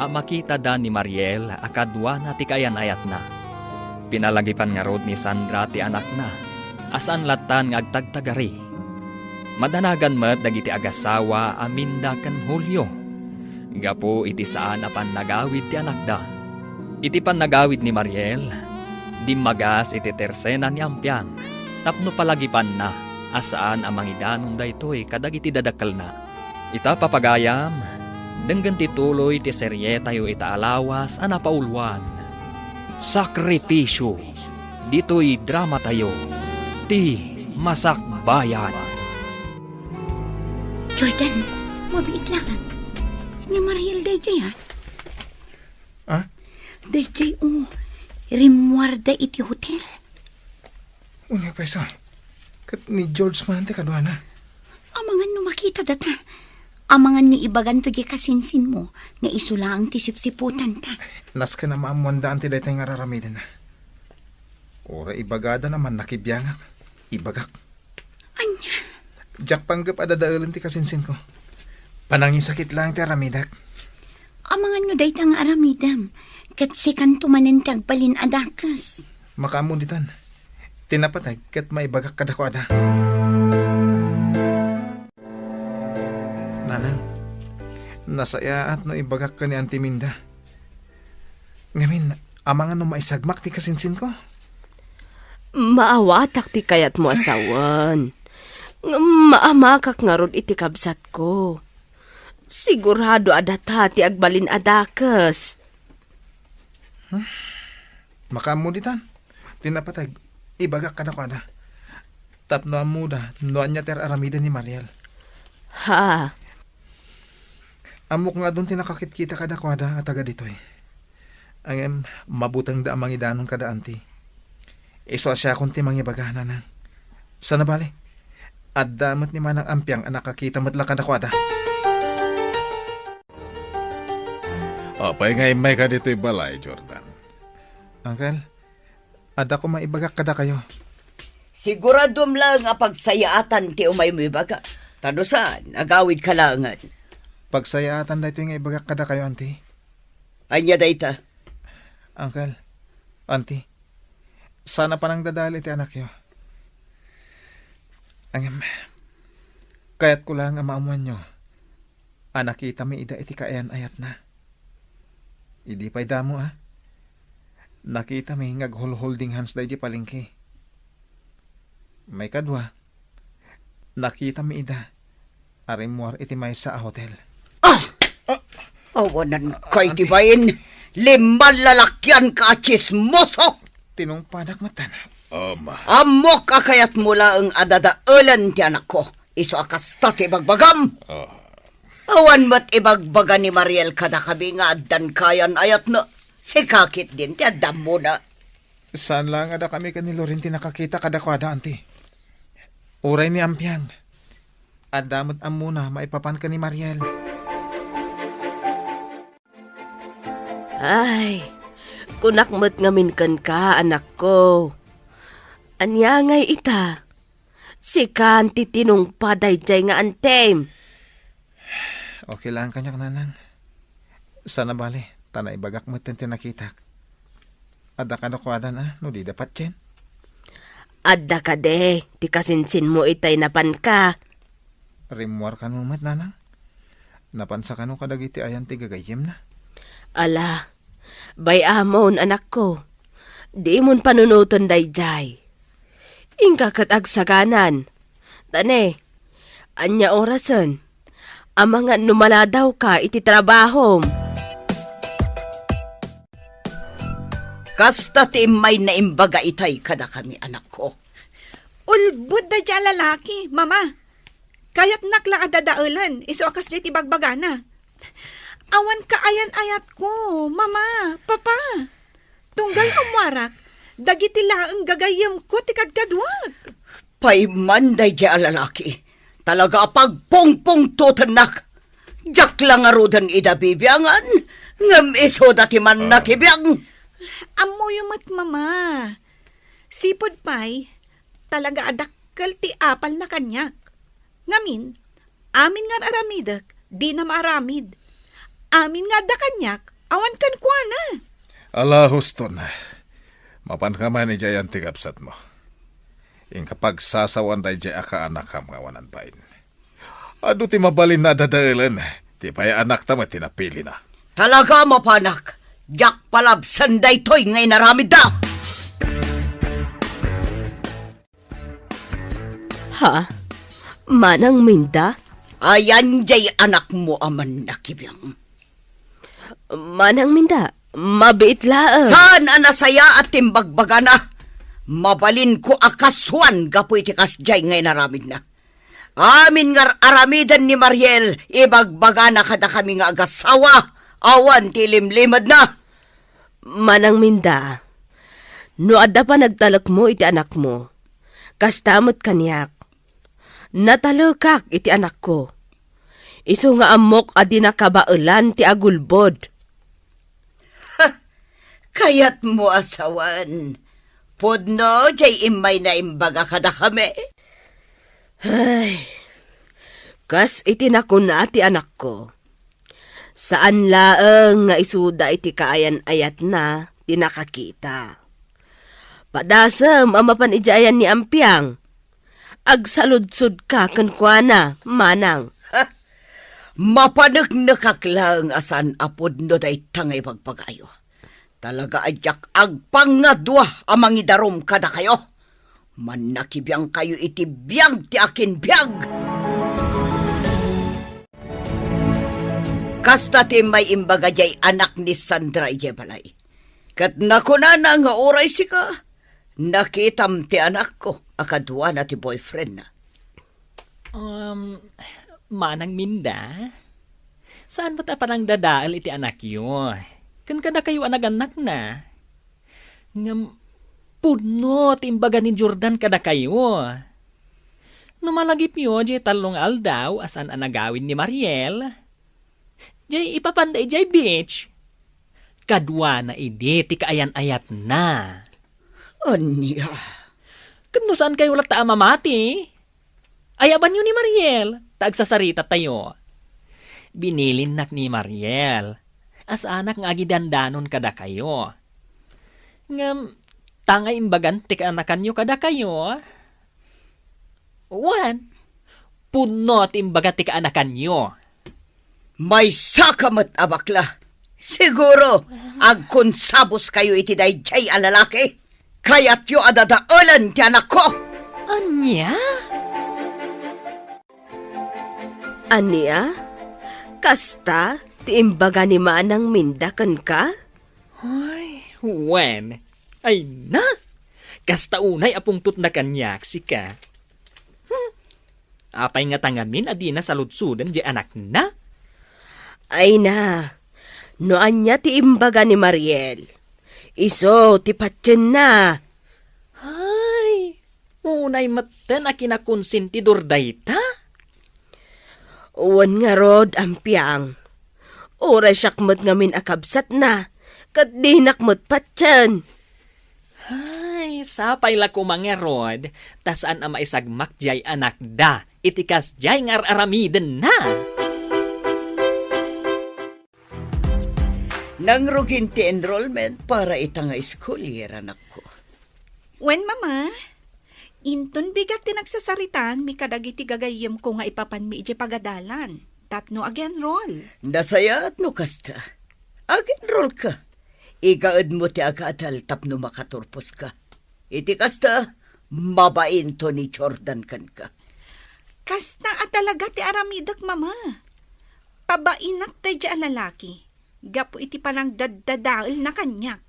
a makitada ni Mariel a kaduana ti kaayan-ayatna. Pinalagipan ngarud ni Sandra ti anakna a saan lattan nga agtagtagari. Madanagan met dagiti agasawa a Minda ken Julio gapu iti saan a pannagawid ti anakda. Iti pannagawid ni Mariel, dimmagas iti tersena ni Ampiang tapno palagipanna a saan a mangidanon daytoy kadagiti dadakkelna. Ita, papagayam, denggen ti tuloy ti serietayo ita a lawas a napauluan, Sakripisyo, ditoy dramatayo, Ti Masakbayan. Jordan, mabiit laeng. Ni Mariel daydiay, ah. Ah? Daydiay, o. Rimmuarda iti hotel. Unya, payso. Ket ni George man ti kaduana. Amangan no makita data. Amangan no ibaganto diay kasinsinmo nga isu laeng ti sipsiputanta. Nasken a maammoanda anti daytoy nga ar-aramidenna. Uray ibagada a mannakibiangak, ibagak. Ania? Diak panggep a dadaelen ti kasinsinko. Panangisakit laeng ti aramidek. Amangan no dayta nga aramidem, ket sikanto manen ti agbalin a dakes. Makaammo ditan. Ti napateg ket maibagak kadakuada. Nanang, nasayaat no ibagak ken ni Auntie Minda. Ngamin, amangan no maisagmak ti kasinsinko? Maawatak ti kayatmo a sawen. Ngem maamakak ngarud iti kabsatko. Sigurado a data ti agbalin a dakes. Hmm? Makaammo ditan. Ti napateg, ibagak kadakuada. Tapno ammoda no ania ti ar-aramiden ni Mariel. Ha? Ammok nga adun ti nakakitkita kadakuada a taga ditoy. Ngem mabutengda a mangidanon kada anti. Isu a siakon ti mangibaga, nanang. Sana bale, adda met ni Manang Ampiang a nakakita met la kadakuada. Apay nga immayka ditoy balay, Jordan? Uncle, adda koma ibagak kadakayo. Siguradom laeng a pagsayaatan ti umaymo ibaga. Ta no saan, agawidka laengen. Pagsayaatan daytoy nga ibagak kadakayo, Auntie. Ania dayta? Uncle, Auntie, saan a panangdadael iti anakyo. Ngem, kayatko laeng a maammoanyo a nakitami ida iti kaayan-ayatna. Idi pay damo, a, nakitami nga aghulholding hands daydi palengke. Maikadua, nakitami ida a rimmuar iti maysa a hotel. Ah! Awanan kay ti bain. Limman lalakian ka a tsismoso! Tinungpadak metten. Ama. Ammok a kayatmo laeng a dadaelen ti anakko. Isu a kasta ti ibagbagam. Ah. Awan met ibagbaga ni Mariel kadakami nga addan kaayan-ayatna. Sika ketdin ti adda ammona. Saan laeng a dakami ken ni Loren ti nakakita kadakuada, Auntie. Uray ni Ampiang, adda met ammona maipapan ken ni Mariel. Ay, kunak met ngamin kenka, anakko. Ania ngay ita? Sikan ti tinungpa daydiay nga antem. Okay lang kaniak, Nanang. Saan a bale, ta naibagak metten ti nakitak. Adda kadakuadan a no dida patien? Adda kadi ti kasinsinmo itay napanka? Rimmuar kano met, Nanang. Napansa kano kadagiti ayan ti gagayyemna? Ala, bay-amon, anakko. Dimon panunoten daydiay. Inka ket agsaganan. Ta ne, ania orasen? Amangan no maladawka iti trabahom. Kasta ti immay naimbaga itay kadakami, anakko. Ulbod daydiay a lalaki, Mama. Kayatnak la a dadaelen, isu a kasdiay ti bagbagana. Awan kaayan-ayatko, Mama, Papa. Tunggal ummuarak, dagiti laeng gagayyemko ti kadkaduak. Pay man daydiay a lalaki, talaga a pagpungpungtotennak. Diak la ngaruden ida bibiangan, ngem isuda ti mannakibiang. Ammoyo met, Mama. Sipud pay, talaga a dakkel ti apalna kaniak. Ngamin, amin nga ar-aramidek, dina maaramid. Amin nga adda kaniak, awan kenkuana. Ala, huston. Mapanka man idiay anti kabsatmo. Inka pagsasawan daydiay a kaanakam nga awanan bain. Adu ti mabalin a dadaelen, ti pay anakta met ti napilina. Talaga a mapanak, diak palabsen daytoy nga inaramidda. Ha? Manang Minda? Ayan jay anakmo a mannakibiang. Manang Minda, mabiit laeng. Saan a nasayaat ti imbagbagana? Mabalinko a kasuan gapu iti kasjay nga inaramidna. Amin nga ar-aramiden ni Mariel, ibagbagana kadakami nga agasawa, awan ti ilimlimedna. Manang Minda, no adda panagtalekmo iti anakmo, kasta met kaniak. Natalekak iti anakko. Isu nga ammok a di nakabaelan ti agulbod. Kayatmo a sawen, pudno jay immay naimbaga kadakami? Ay, kas iti nakuna ti anakko, saan laeng nga isuda iti kaayan-ayatna ti nakakita. Padasem a mapan idiay ayan ni Ampiang. Agsaludsodka kenkuana, manang. Ha? Mapaneknekak laeng a saan a pudno dayta nga ibagbagayo. Talaga a diak agpangngadua a mangidarum kadakayo. Mannakibiangkayo iti biag ti akin biag. Kasta ti immay imbaga jay anak ni Sandra idiay balay. Ket nakunana nga uray sika, nakitam ti anakko a kaduana ti boyfriendna. Um, Manang Minda, saan met a panangdadael iti anakyo? Ken kadakayo a nagannakna? Ngem pudno ti imbaga ni Jordan kadakayo. No malagipyo jay tallo nga aldaw a saan a nagawid ni Mariel, jay ipapanda idiay beach, kaduana idi ti kaayan-ayatna. Ania? Ket no saankayo latta a mamati, ayabanyo ni Mariel, ta agsasaritatayo. Binilinnak ni Mariel a saanak nga agidandanon kadakayo. Ngem, ta nga imbagan ti kaanakanyo kadakayo, wen, pudno ti imbaga ti kaanakanyo. Maysaka met a bakla. Siguro, agkonsaboskayo iti daydiay a lalaki. Kayatyo a dadaelen ti anakko. Ania? Ania? Kasta ti imbaga ni Manang Minda kenka? Ay, wen. Ay na! Kasta unay a pungtotna kaniak, sika. Hmm. Apay ngata ngamin a dina saludsoden diay anakna? Ay na, no ania ti imbaga ni Mariel, isu ti patienna. Ay, unay metten a kinakonsentidor dayta? Wen ngarud, Ampiang. Uray siak met ngamin a kabsatna, ket dinak met patien. Ay, sapay la koma ngarud, ta saan a maisagmak diay anakda iti kasdiay nga ar-aramidenna. Nangrugin ti enrollment para ita nga school year, anakko. Wen, Mama. Inton bigat ti nagsasaritaanmi kadagiti gagayyemko nga ipapanmi idiay pagadalan tapno ag-enroll. Nasayaat no kasta. Ag-enrollka. Igaedmo ti agadal tapno makaturposka. Iti kasta, mabainto ni Jordan kenka. Kasta a talaga ti aramidek, Mama. Pabainak daydiay a lalaki gapu iti panangdaddadaelna kaniak.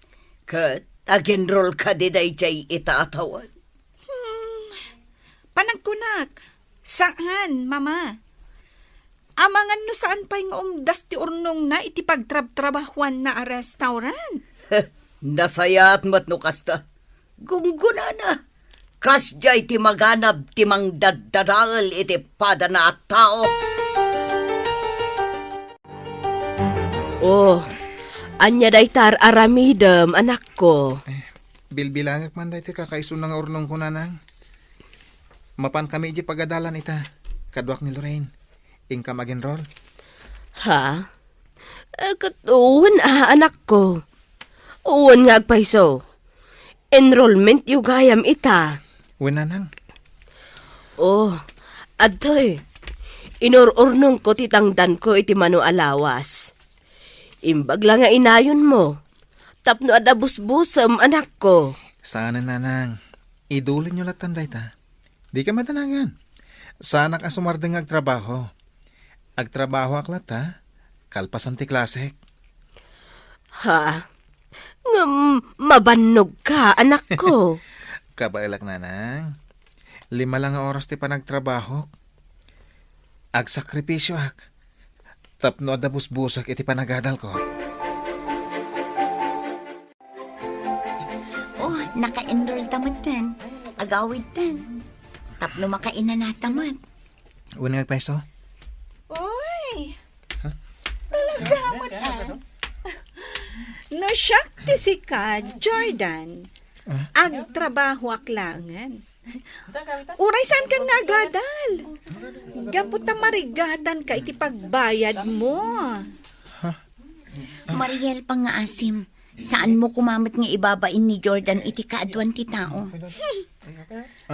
Ket ag-enroll kadi daydiay ita a tawen? Hmm, panagkunak, saan, Mama. Amangan no saan pay nga umdas ti urnongna iti pagtrabtrabahuanna a restaurant. Nasayaat met no kasta. Gunggonana, kasdiay ti maganab ti mangdaddadael iti padana a tao. Oh, ania dayta ar-aramidem, anakko? Eh, bilbilangek man daytoy kakaisuna nga urnongko, Nanang. Mapankami idiay pagadalan ita, kaduak ni Lorraine. Inkam ag-enroll? Ha? Eh, ket wen a, anakko. Wen nga agpayso. Enrollmentyo gayam ita. Wen, Nanang. Oh, adtoy. Inur-urnongko ti tangdanko iti mano a lawas. Imbag la nga inayonmo tapno adda busbusem, anakko. Saanen, Nanang. Idulinyo lattan dayta. Dika madanagan. Saanak a sumardeng nga agtrabaho. Agtrabahoak latta, kalpasan ti klasek. Ha? Ngem mabannogka, anakko. Kabaelak, Nanang. Lima la nga oras ti panagtrabahok. Agsakripisioak tapno adda busbusek iti panagadalko. Oh, naka-enroll ta metten. Agawidtan. Tapno makainana ta met. Wen nga agpayso? Uy! Ha? Talaga met, ah. No siak ti sika, Jordan, ah? Agtrabahoak laengen. Uray saankan nga agadal. Gapu ta marigatanka iti pagbayadmo. Ha? Mariel, pangngaasim, saanmo koma met nga ibabain ni Jordan iti kaaduan ti tao.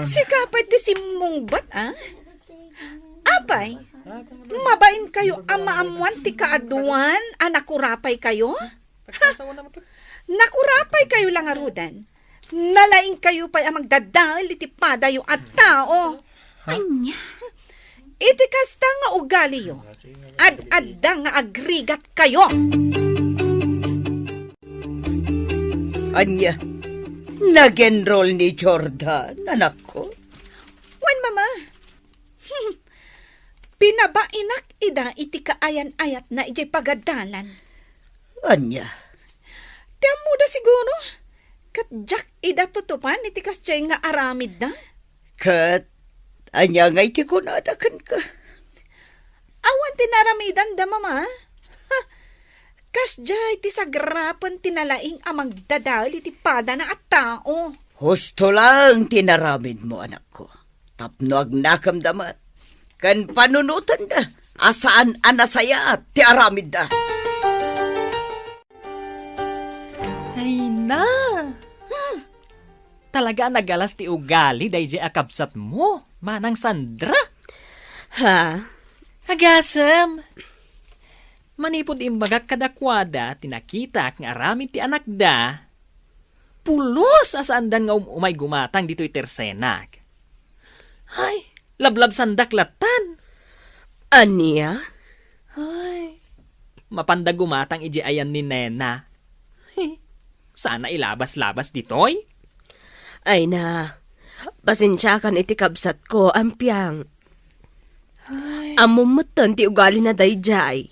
Sika pay ti simmungbat, a? Apay, mabainkayo a maammoan ti kaaduan a nakurapaykayo? Ha? Nakurapaykayo la ngaruden. Nalaingkayo pay a magdadael iti padayo a tao. Ania? Iti kasta nga ugaliyo, ad-adda nga agrigatkayo. Ania? Nag-enroll ni Jordan, anakko? Wen, Mama. Pinabainak ida iti kaayan-ayatna idiay pagadalan. Ania? Ti ammoda siguro, ket diak ida tutupan iti kasdiay nga aramidda. Ket ania ngay ti kunada kenka? Awan ti naaramidanda, Mama. Ha! Kasdiay ti sagrapen ti nalaing a magdadael iti padana a tao. Husto lang ti naramidmo, anakko. Tapno agnakemda met, ken panunotenda a saan a nasayaat ti aramidda. Ay na! Hmm. Talaga a nagalas ti ugali daydiay a kabsatmo, Manang Sandra. Ha? Agasem, manipud imbagak kadakuada ti nakitak nga aramid ti anakda, pulos a saandan nga um-, umay gumatang ditoy tersenak. Ay, lablabsandak lattan. Ania? Ay, mapanda gumatang idiay ayan ni Nena. Ay, sana ilabas-labas ditoy. Ay na, pasensiakan iti kabsatko, Ampiang. Ay. Ammom metten ti ugalina daydiay.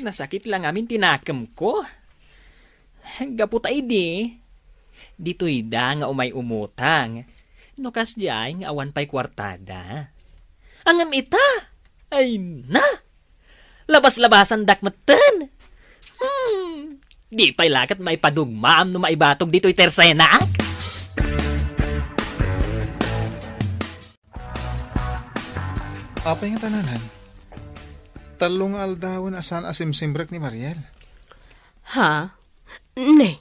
Nasakit la ngamin ti nakemko. Gapu ta idi, ditoyda nga umay umutang. No kasdiay nga awan pay kuartada. Ngem ita, ay na! Labas-labasandak metten. Hmm, di pay la ket maipadugmaam no maibatog ditoy tersenak. Apay ngata, Nana? Tallo nga aldawen a saan a simsimrek ni Mariel. Ha? Ne,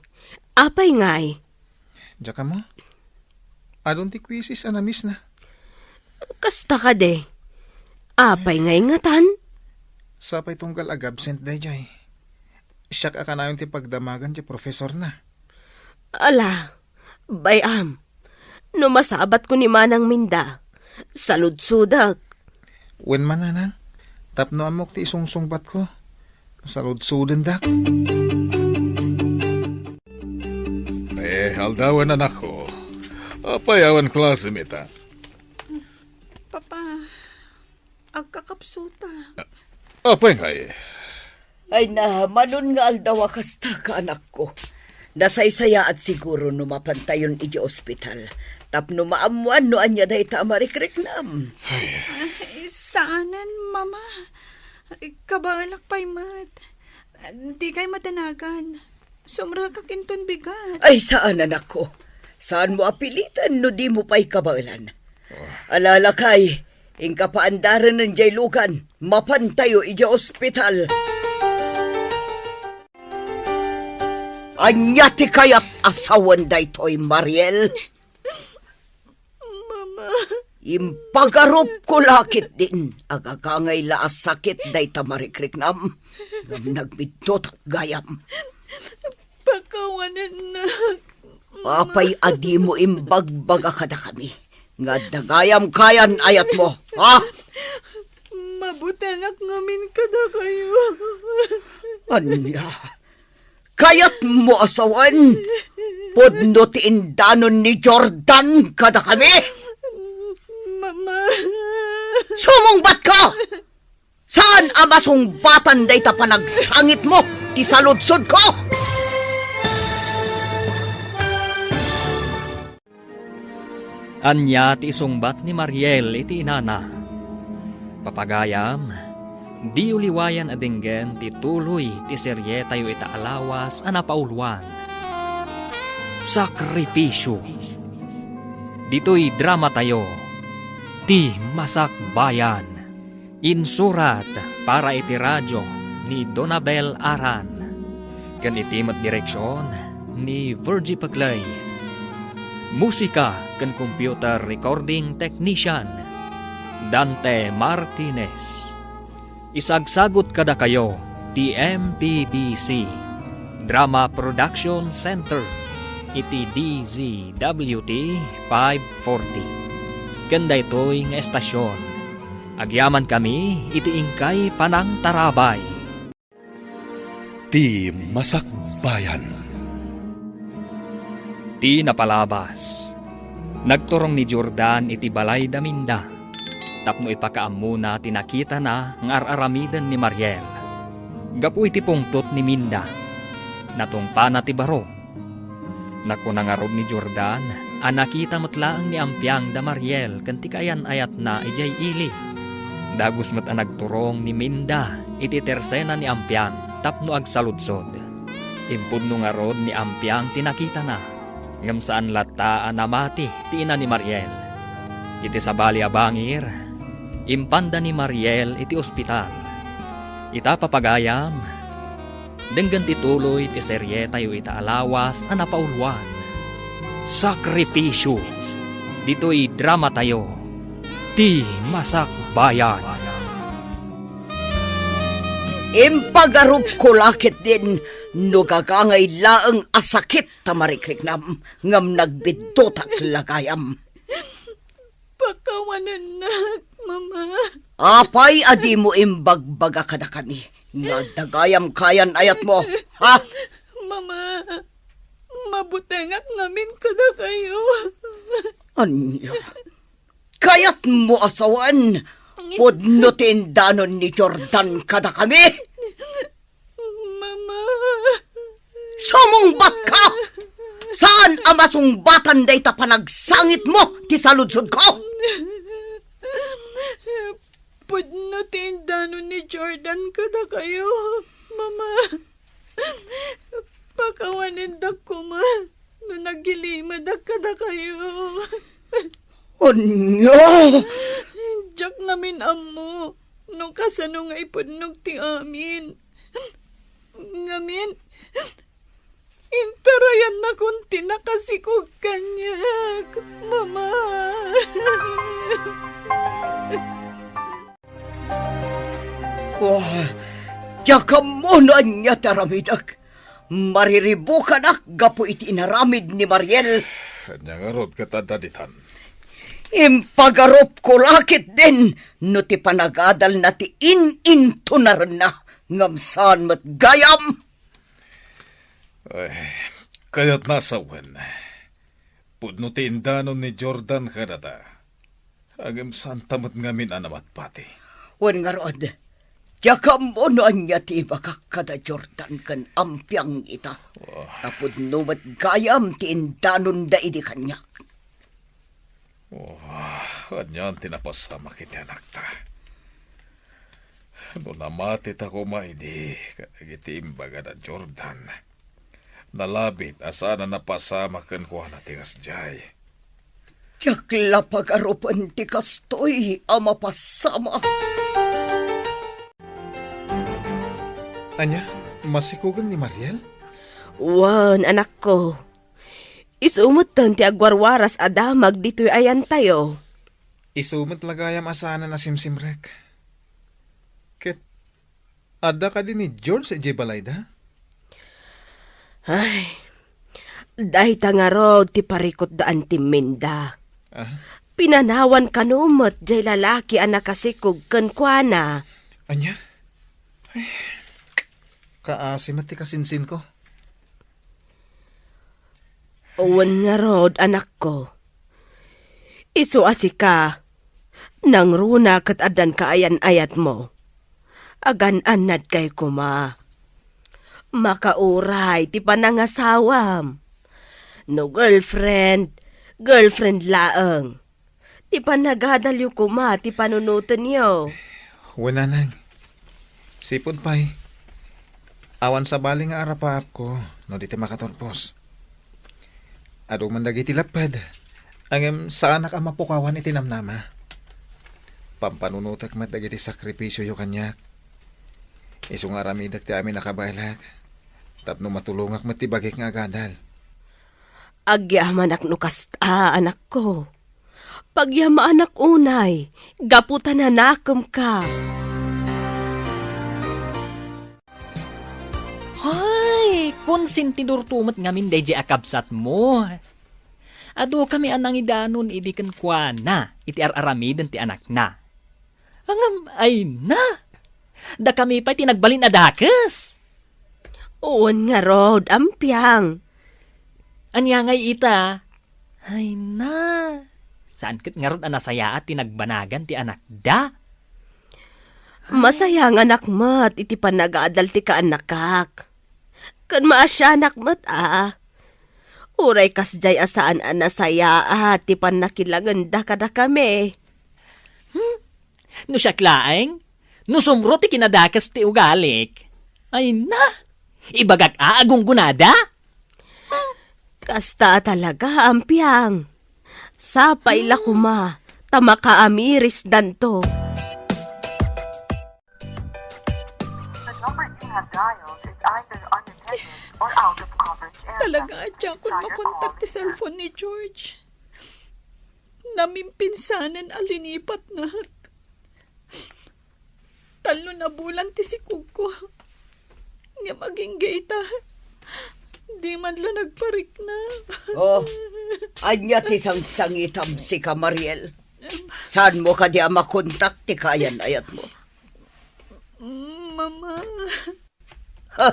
apay ngay? Diak ammo. Adun ti quizzes a na-miss na. Kasta kadi. Apay ngay ngatan? Sapay tunggal ag-absent daydiay. Siak a kanayon ti pagdamagan ti profesorna. Ala, bay-am. No masabatko ni Manang Minda, saludsodek. Wen man, Nanang, tapno ammok ti isungsungbatko, saludsodendak. Eh, aldawen, anakko. Apay awan klasem ita? Papa, agkakapsutak. Apay ngay? Ay na, manon nga aldaw a kasta ka, anakko. Nasaysayaat siguro no mapantayon idiay ospital. Tapno maammoan no ania dayta a marikriknam. Ay. Ay, saanen, Mama. Kabaelak pay met. Dikay madanagan. Sumrekak inton bigat. Ay, saan, anakko. Saanmo a piliten no dimo pay kabaelan. Ah. Ala, lakay, inka paandaren jay lugan. Mapantayo idiay ospital. Ania ti kayat a sawen daytoy, Mariel? Mama. Impagarupko la ketdin, agagangay la a sakit dayta marikriknam. Ngem nagbiddut gayam. Pakawanennak, Mama. Apay a dimo imbagbaga kadakami nga adda gayam kayan ayatmo, ha? Mabutengak ngamin kadakayo. Ania? Kayatmo a sawen? Pudno ti indanon ni Jordan kadakami? Mama. Sumungbatka! Saan a masungbatan dayta panagsangitmo ti saludsodko? Ania ti isungbat ni Mariel iti inana? Papagayam, diyo liwayan a denggen ti tuloy ti serietayo ita a lawas a napauluan, Sakripisio. Ditoy dramatayo, Ti Masakbayan. Insurat para iti radio ni Donabel Aran, ken iti met direksion ni Virgie Peclay. Musika ken computer recording technician, Dante Martinez. Isagsagut kadakayo ti M P B C Drama Production Center iti D Z W T five forty. Ken daytoy nga estasion, agyamankami iti inkay panangtarabay. Ti Masakbayan. Ti napalabas, nagturong ni Jordan iti balay da Minda tapno ipakaammona ti nakitana nga ar-aramiden ni Mariel. Gapu iti pungtot ni Minda, natungpana ti baro. Nakuna ngarud ni Jordan a nakita met laeng ni Ampiang da Mariel ken ti kaayan-ayatna idiay ili. Dagus met a nagturong ni Minda iti tersena ni Ampiang tapno agsaludsod. Impudno ngarud ni Ampiang ti nakitana. Ngem saan latta a namati ti ina ni Mariel. Iti sabali a bangir, impanda ni Mariel iti ospital. Ita, papagayam, denggen ti tuloy ti serietayo ita a lawas a napauluan, Sakripisyo. Ditoy dramatayo, Ti Masakbayan. Impagarupko la ketdin no gagangay laeng a sakit ta marikriknam, ngem nagbiddutak la gayam. Pakawanennak, Mama. Apay a dimo imbagbaga kadakami nga adda gayam kayan-ayatmo, ha? Mama, mabutengak ngamin kadakayo. Ania? Kayatmo a sawen, pudno ti indanon ni Jordan kadakami? Mama. Sumungbatka! Saan a masungbatan dayta panagsangitmo ti saludsodko? Pudno ti indanon ni Jordan kadakayo, Mama. Pakawanendak koma no nagilimedak kadakayo. Ania? Diak ngamin ammo no kasano nga ipudnog ti amin. Ngamin, intarayannakon ti nakasikog kaniak, Mama. Oh, diak ammo no ania ti aramidek. Mariribukanak gapu iti inaramid ni Mariel. Ania ngarud ket adda ditan? Impagarupko la ketdin no ti panagadalna ti in-intunarenna, ngem saan met gayam. Ay, kayatna a sawen, pudno ti indanon ni Jordan kadata. Ngem saanta met ngamin a namatpati. Wen ngarud, diak ammo no ania ti ibagak kada Jordan ken Ampiang ita. Oh. Ta pudno met gayam ti indanonda idi kaniak. Oh, anian ti napasamak iti anakta? No namatita koma idi kadagiti imbagada Jordan, nalabit a saan a napasamak kenkuana ti kasdiay. Diak la pagarupen ti kastoy a mapasamak. Ania, masikogen ni Mariel? Wen, anakko. Isu metten ti agwarwaras a damag ditoy ayantayo. Isu met la gayam a saanen a simsimrek. Ket adda kadi ni George idiay balayda? Ay, dayta ngarud ti parikutda Auntie Minda. Ah? Pinanawan kano met diay lalaki a nakasikog kenkuana. Ania? Ay, kaasi met ti kasinsinko. Wen ngarud, anakko. Isu a sika, nangruna ket addan kaayan-ayatmo. Agan-annadkay koma. Makauray ti panangasawam. No girlfriend, girlfriend laeng. Ti panagadalyo koma ti panunotenyo. Wen, nanang. Sipud pay, awan sabali nga arapaapko no di ti makaturpos. Adu man dagiti lapped, ngem saanak a mapukawan iti namnama. Pampanunotek met dagiti sakripisioyo kaniak. Isu nga aramidek ti amin a kabaelak, tapno matulongak met ti bagik nga agadal. Agyamanak no kasta, anakko. Pagyamaanak unay, gapu ta nanakemka. Hay, konsentidorto met ngamin daydiay a kabsatmo. Adukami a nangidanon idi kenkuana iti ar-aramiden ti anakna. Ngem, ay na! Dakami pay ti nagbalin a dakes. Wen ngarud, ampiang. Ania ngay ita? Ay na, saan ket ngarud a nasayaat ti nagbanagan ti anakda? Masayanganak met iti panagadal ti kaannakak. Ken maasianak met a. Uray kasdiay a saan a nasayaat ti pannakilangenda kadakami. Hmm? No siak laeng, no sumro ti kinadakes ti ugalik. Ay na, ibagak a, agunggonada? Kasta a talaga, Ampiang. Sapay la koma, ta makaamirisdanto. The number you have dialed is either unattended or out of coverage area. Talaga a diakon makontak ti cellphone ni George. Namimpinsanen a linipatnak. Tallo a bulan ti sikogko. Ngem agingga ita, di man la nagparikna. Oh, ania ti sangsangitam, sika, Mariel? Saanmo kadi a makontak ti kaayan-ayatmo? Mama. Ha?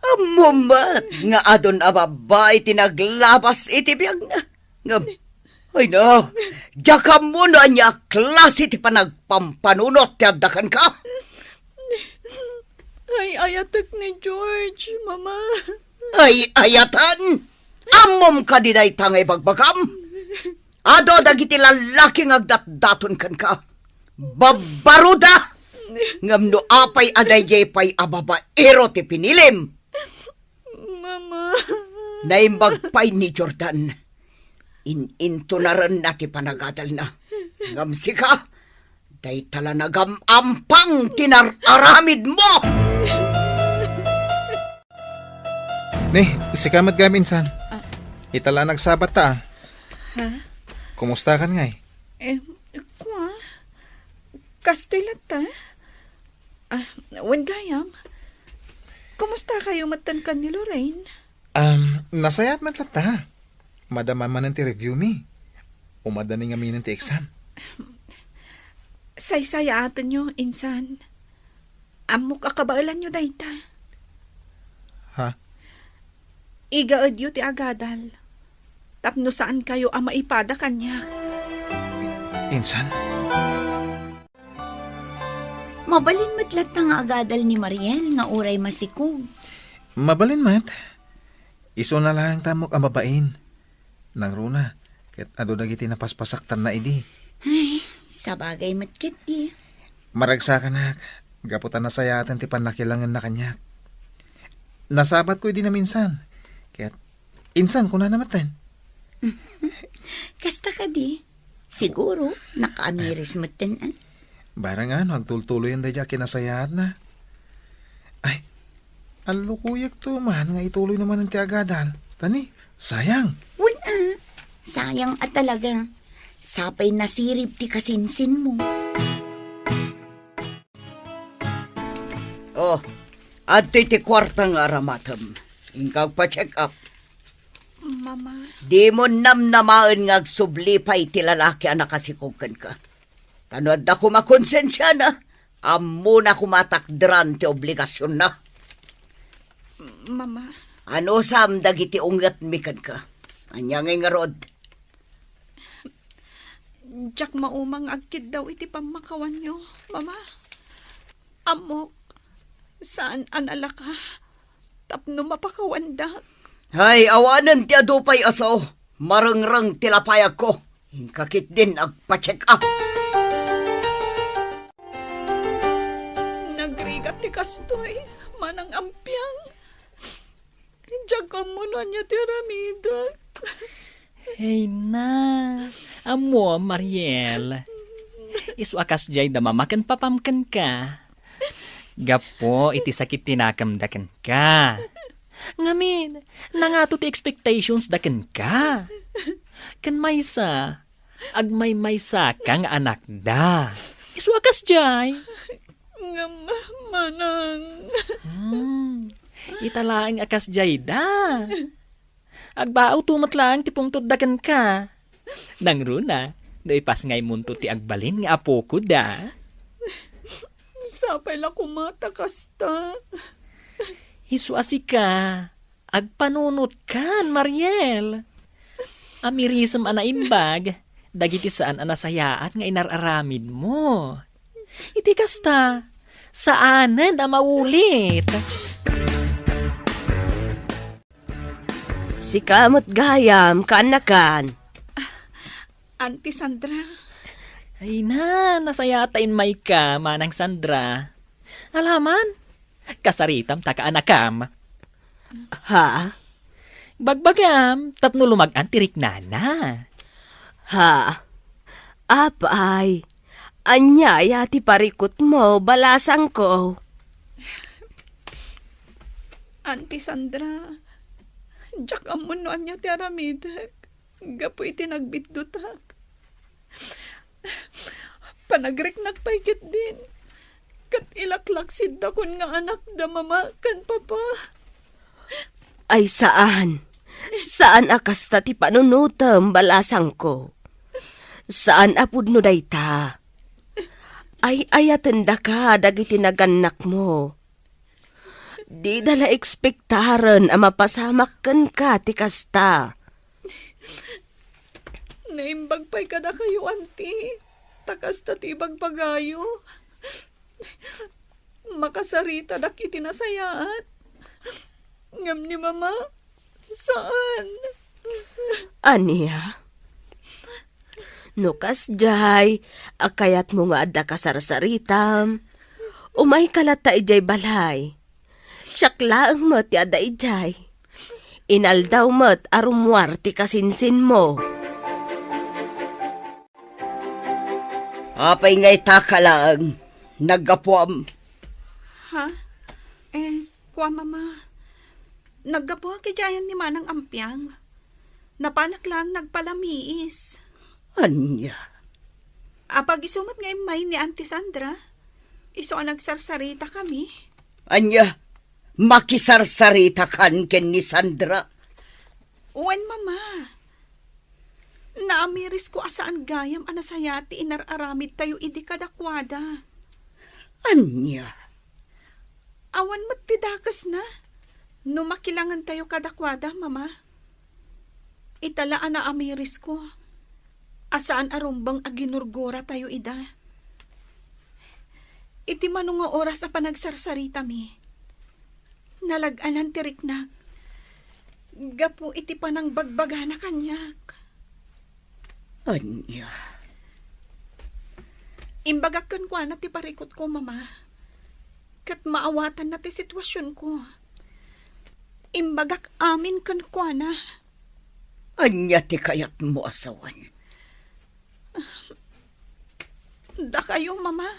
Ammom met nga adun a babbai ti naglabas iti biagna. Ngem, ay na, diak ammo no ania a klase ti panagpampanunot ti adda kenka. Ay-ayatek ni George, Mama. Ay-ayatan? Ammom kadi dayta nga ibagbagam? Adu dagiti lallaki nga agdatdaton kenka. Babbaroda! Ngem no apay a daydiay pay a babaero ti pinilim? Mama. Naimbag pay ni Jordan. In-intunarenna ti panagadalna. Ngem sika, dayta la nagam-ampang ti nar-aramidmo! Ni, sika met gayam, insan. Ah. Ita la nagsabat ta, ah. Ha? Kumustakan ngay? Eh, kua? Kastoy latta? Ah, wen gayam? Kumusta kayo met ken ni Lorraine? Um, nasayaat met latta. Madama manen ti review mi. Umadda ni ngaminen ti exam. Saysayaatenyo, insan. Ammok a kabaelanyo dayta. Ha? Igaedyo ti agadal. Tapno saan kayo a maipada kaniak. Insan? Mabalin met latta nga agadal ni Mariel nga uray masikog. Mabalin met. Isuna laeng ta ammok a mabain. Nangruna, ket adu dagiti napaspasaktanna idi. Ay, sabagay met ketdi. Maragsakanak, gapu ta nasayaaten ti pannakilangenna kaniak. Nasabatko idi naminsan, ket insan kunana metten. Kasta kadi? Siguro, nakaamiris metten, ah. Barang ano, agtultuloyen daydi a kinasayaatna. Ay, allukuyekto man nga ituloyna manen ti agadal. Ta ni, sayang. Wen, ah. Sayang a talaga. Sapay nasirib ti kasinsinmo. Oh, adtoy ti kuarta nga aramatem. Inka agpa-check up. Mama. Dimo namnamaen nga agsubli pay ti lalaki a nakasikog kenka. Ta no adda koma konsensiana, ammona koma a takderan ti obligasionna. Mama. Anusam dagiti ungetmi kenka? Ania ngay ngarud? Diak mauma nga agkiddaw iti pammakawanyo, Mama. Ammok, saan a nalaka tapno mapakawandak. Hay, awanen ti adu pay a sao. Marengreng ti lapayagko. Inka ketdin agpa-check up. Nagrigat ti kastoy, Manang Ampiang. Diak ammo no ania ti aramidek. Hey na, ammo, Mariel. Isu a kasdiay da mama ken papam kenka. Gapu iti sakit ti nakemda kenka. Ngamin, nangato ti expectations da kenka. Ken maysa, agmaymaysaka nga anakda. Isu a kasdiay. Ngem, Manang. Hmm. Ita laeng a kasdiay da. Agbaawto met laeng ti pungtod da kenka. Nangruna, no ipasngaymonto ti agbalin nga apoko da. Sapay la koma ta kasta. Isu a sika, agpanunotkan, Mariel. Amirisem a naimbag dagiti saan a nasayaat nga inar-aramidmo. Iti kasta, saanen a maulit. Sika met gayam, kaanakan. Auntie Sandra. Ay na, nasayaat ta immayka, Manang Sandra. Alaman, kasaritam ta kaanakam. Ha? Bagbagam, tapno lumag-an ti riknana. Ha? Apay, ania aya ti parikutmo, balasangko? Auntie Sandra, diak ammon no ania ti aramidek gapu iti nagbiddutak. Panagriknak pay ketdin, ket ilaklaksidakon nga anakda mama ken papa. Ay saan. Saan a kasta ti panunotem, balasangko. Saan a pudno dayta. Ay-ayatendaka dagiti nagannakmo. Dida la ekspektaren a mapasamak kenka ti kasta. Naimbag pay kadakayo, Auntie, ta kasta ti ibagbagayo. Makasaritadak iti nasayaat. Ngem ni Mama, saan. Ania? No kasdiay a kayatmo nga adda kasarsaritam, umayka latta idiay balay. Siak laeng met ti adda idiay. Inaldaw met a rummuar ti kasinsinmo. Apay nga itaka laeng, naggapuam? Ha? Eh, kua, Mama. Naggapuak idiay ayan ni Manang Ampiang. Napanak laeng nagpalamiis. Ania? Apag isu met nga immay ni Auntie Sandra. Isu a nagsarsarita kami. Ania? Makisarsaritakan ken ni Sandra? Wen, Mama. Naamirisko a saan gayam a nasayaat ti inar-aramidtayo idi kadakuada. Ania? Awan met ti dakesna no makilangentayo kadakuada, Mama. Ita la a naamirisko a saan a rumbeng a ginurguratayo ida. Iti mano nga oras a panagsarsaritami, nalag-anan ti riknak gapu iti panangbagbagana kaniak. Ania? Imbagak kenkuana ti parikutko, Mama, ket maawatanna ti situasionko. Imbagak amin kenkuana. Ania ti kayatmo a sawen? Dakayo, Mama,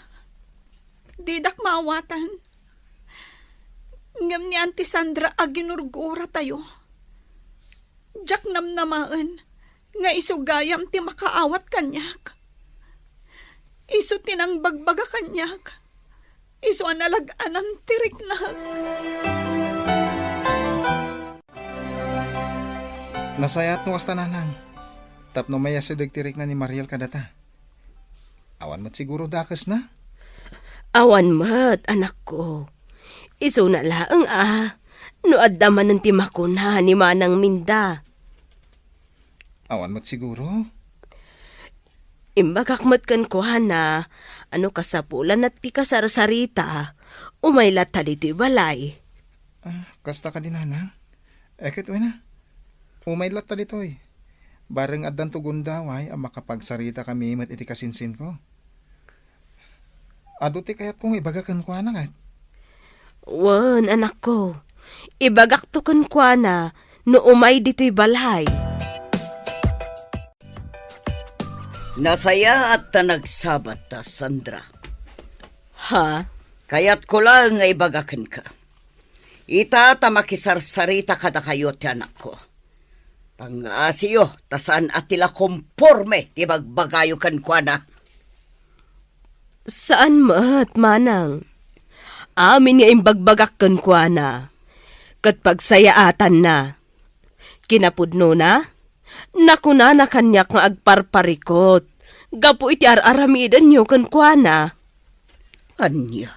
didak maawatan. Ngem ni Auntie Sandra a ginurguratayo, diak namnamaen nga isu gayam ti makaawat kaniak. Isu ti nangbagbaga kaniak. Isu a nalag-anan ti riknak. Nasayaat no kasta, nanang, tapno mayasideg ti rikna ni Mariel kadata. Awan met siguro dakesna? Awan met, anakko. Isuna laeng a, no adda manen ti makuna ni Manang Minda. Awan met siguro? Imbagak met kenkuana a no kasapulanna ti kasarsarita, umay latta ditoy balay. Ah, kasta kadi, nanang? Eh, ket wen a, umay latta ditoy. Bareng addanto gundaway a makapagsaritakami met iti kasinsinko. Adu ti kayatko nga ibaga kenkuana ket. Wen, anakko. Ibagakto kenkuana no umay ditoy balay. Nasayaat ta nagsabat ta, Sandra. Ha? Kayatko laeng nga ibaga kenka. Ita ta makisarsarita kadakayo ti anakko. Pangngaasiyo ta saan a ti la komporme ti bagbagayo kenkuana. Saan met, manang. Amin nga imbagbagak kenkuana, ket pagsayaatanna. Kinapudnona, nakunana kaniak nga agparparikot gapu iti ar-aramidenyo kenkuana. Ania?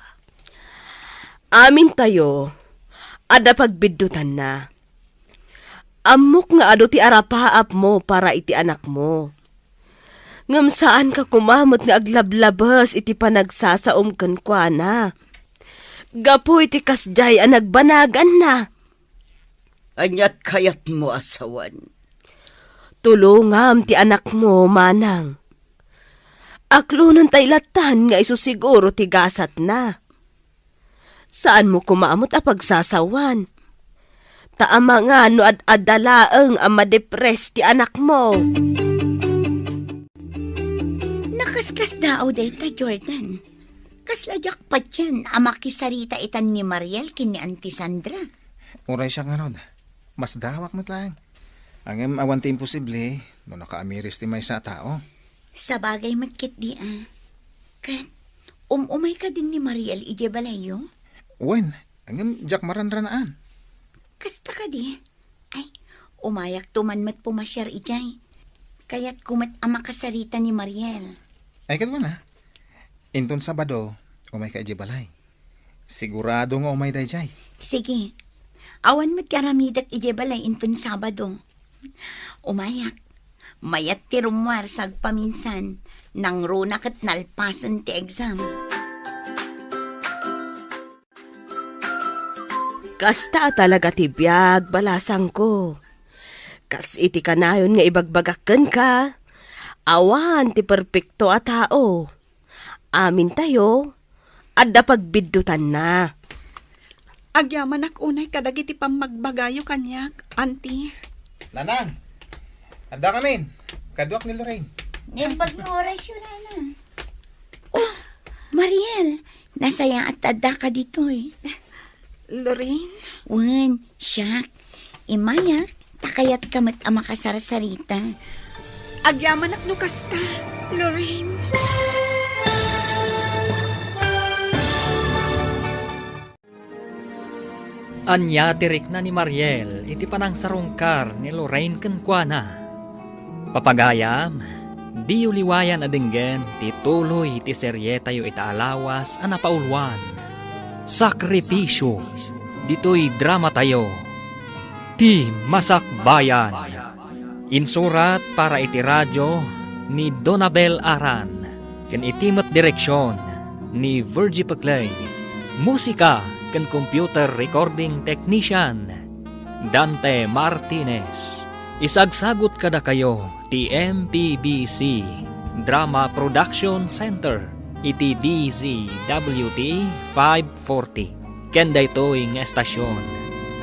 Amintayo, adda pagbiddutanna. Ammok nga adu ti arapaapmo para iti anakmo. Ngem saanka koma met nga aglablabes iti panagsasaom kenkuana. Gapu iti kasdiay a nagbanaganna. Aniat kayatmo a sawen? Tulongam ti anakmo, manang. Aklonentay lattan nga isu siguro ti gasatna. Saanmo koma met a pagsasawan. Ta amangan no ad-adda laeng a madepres ti anakmo. Nakaskasdaaw dayta, Jordan. Kasla diak patien a makisarita itan ni Mariel ken ni Auntie Sandra. Uray siak ngarud, masdaawak met laeng. Ngem awan ti imposible no nakaamiris ti maysa a tao. Sabagay met ketdi a. Ket, um-umay kadin ni Mariel idiay balayyo? Wen, ngem diak maranranaan. Kasta kadi? Ay, umayakto man met pumasiar idiay. Kayatko met a makasarita ni Mariel. Ay, ket wen a. Inton Sabado, umayka idiay balay. Sigurado nga umay daydiay. Sige. Awan met ti aramidek idiay balay inton Sabado. Umayak. Mayat ti rummuar sa agpaminsan. Nangruna ket nalpasen ti exam. Kasta a talaga ti biag, balasangko. Kas iti kanayon nga ibagbagak kenka, awan ti perpekto a tao. Amintayo, adda pagbiddutanna. Agyamanak unay kadagiti pammagbagayo kaniak, Auntie. Nanang, adda kamin. Kaduak ni Lorraine. Naimbag nga orasyo, Nanang. Oh, Mariel, nasayaat ta addaka ditoy. Lorraine? Wen, siak. Imayak, ta kayatka met a makasarsarita. Agyamanak no kasta, Lorraine. Ania ti rikna ni Mariel iti panangsarungkar ni Lorraine kenkuana? Papagayam, diyo liwayan a denggen ti tuloy ti serietayo ita a lawas a napauluan, Sakripisio, ditoy dramatayo, Ti Masakbayan. Insurat para iti radio ni Donabel Aran, ken iti met direksion ni Virgie Peclay. Musika ken computer recording technician, Dante Martinez. Isagsagut kadakayo ti M P B C Drama Production Center iti D Z W T five forty. Ken daytoy nga estasion,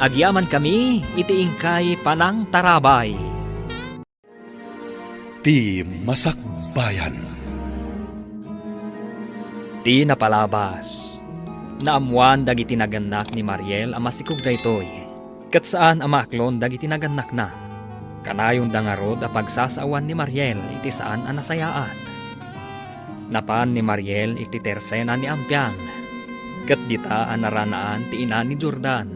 agyamankami iti inkay panangtarabay. Ti Masakbayan. Ti napalabas, naammoan dagiti nagannak ni Mariel a masikog daytoy, ket saan a maaklon dagiti nagannakna. Kanayonda ngarud a pagsasaoan ni Mariel iti saan a nasayaat. Napan ni Mariel iti tersena ni Ampiang, ket dita a naranaan ti ina ni Jordan.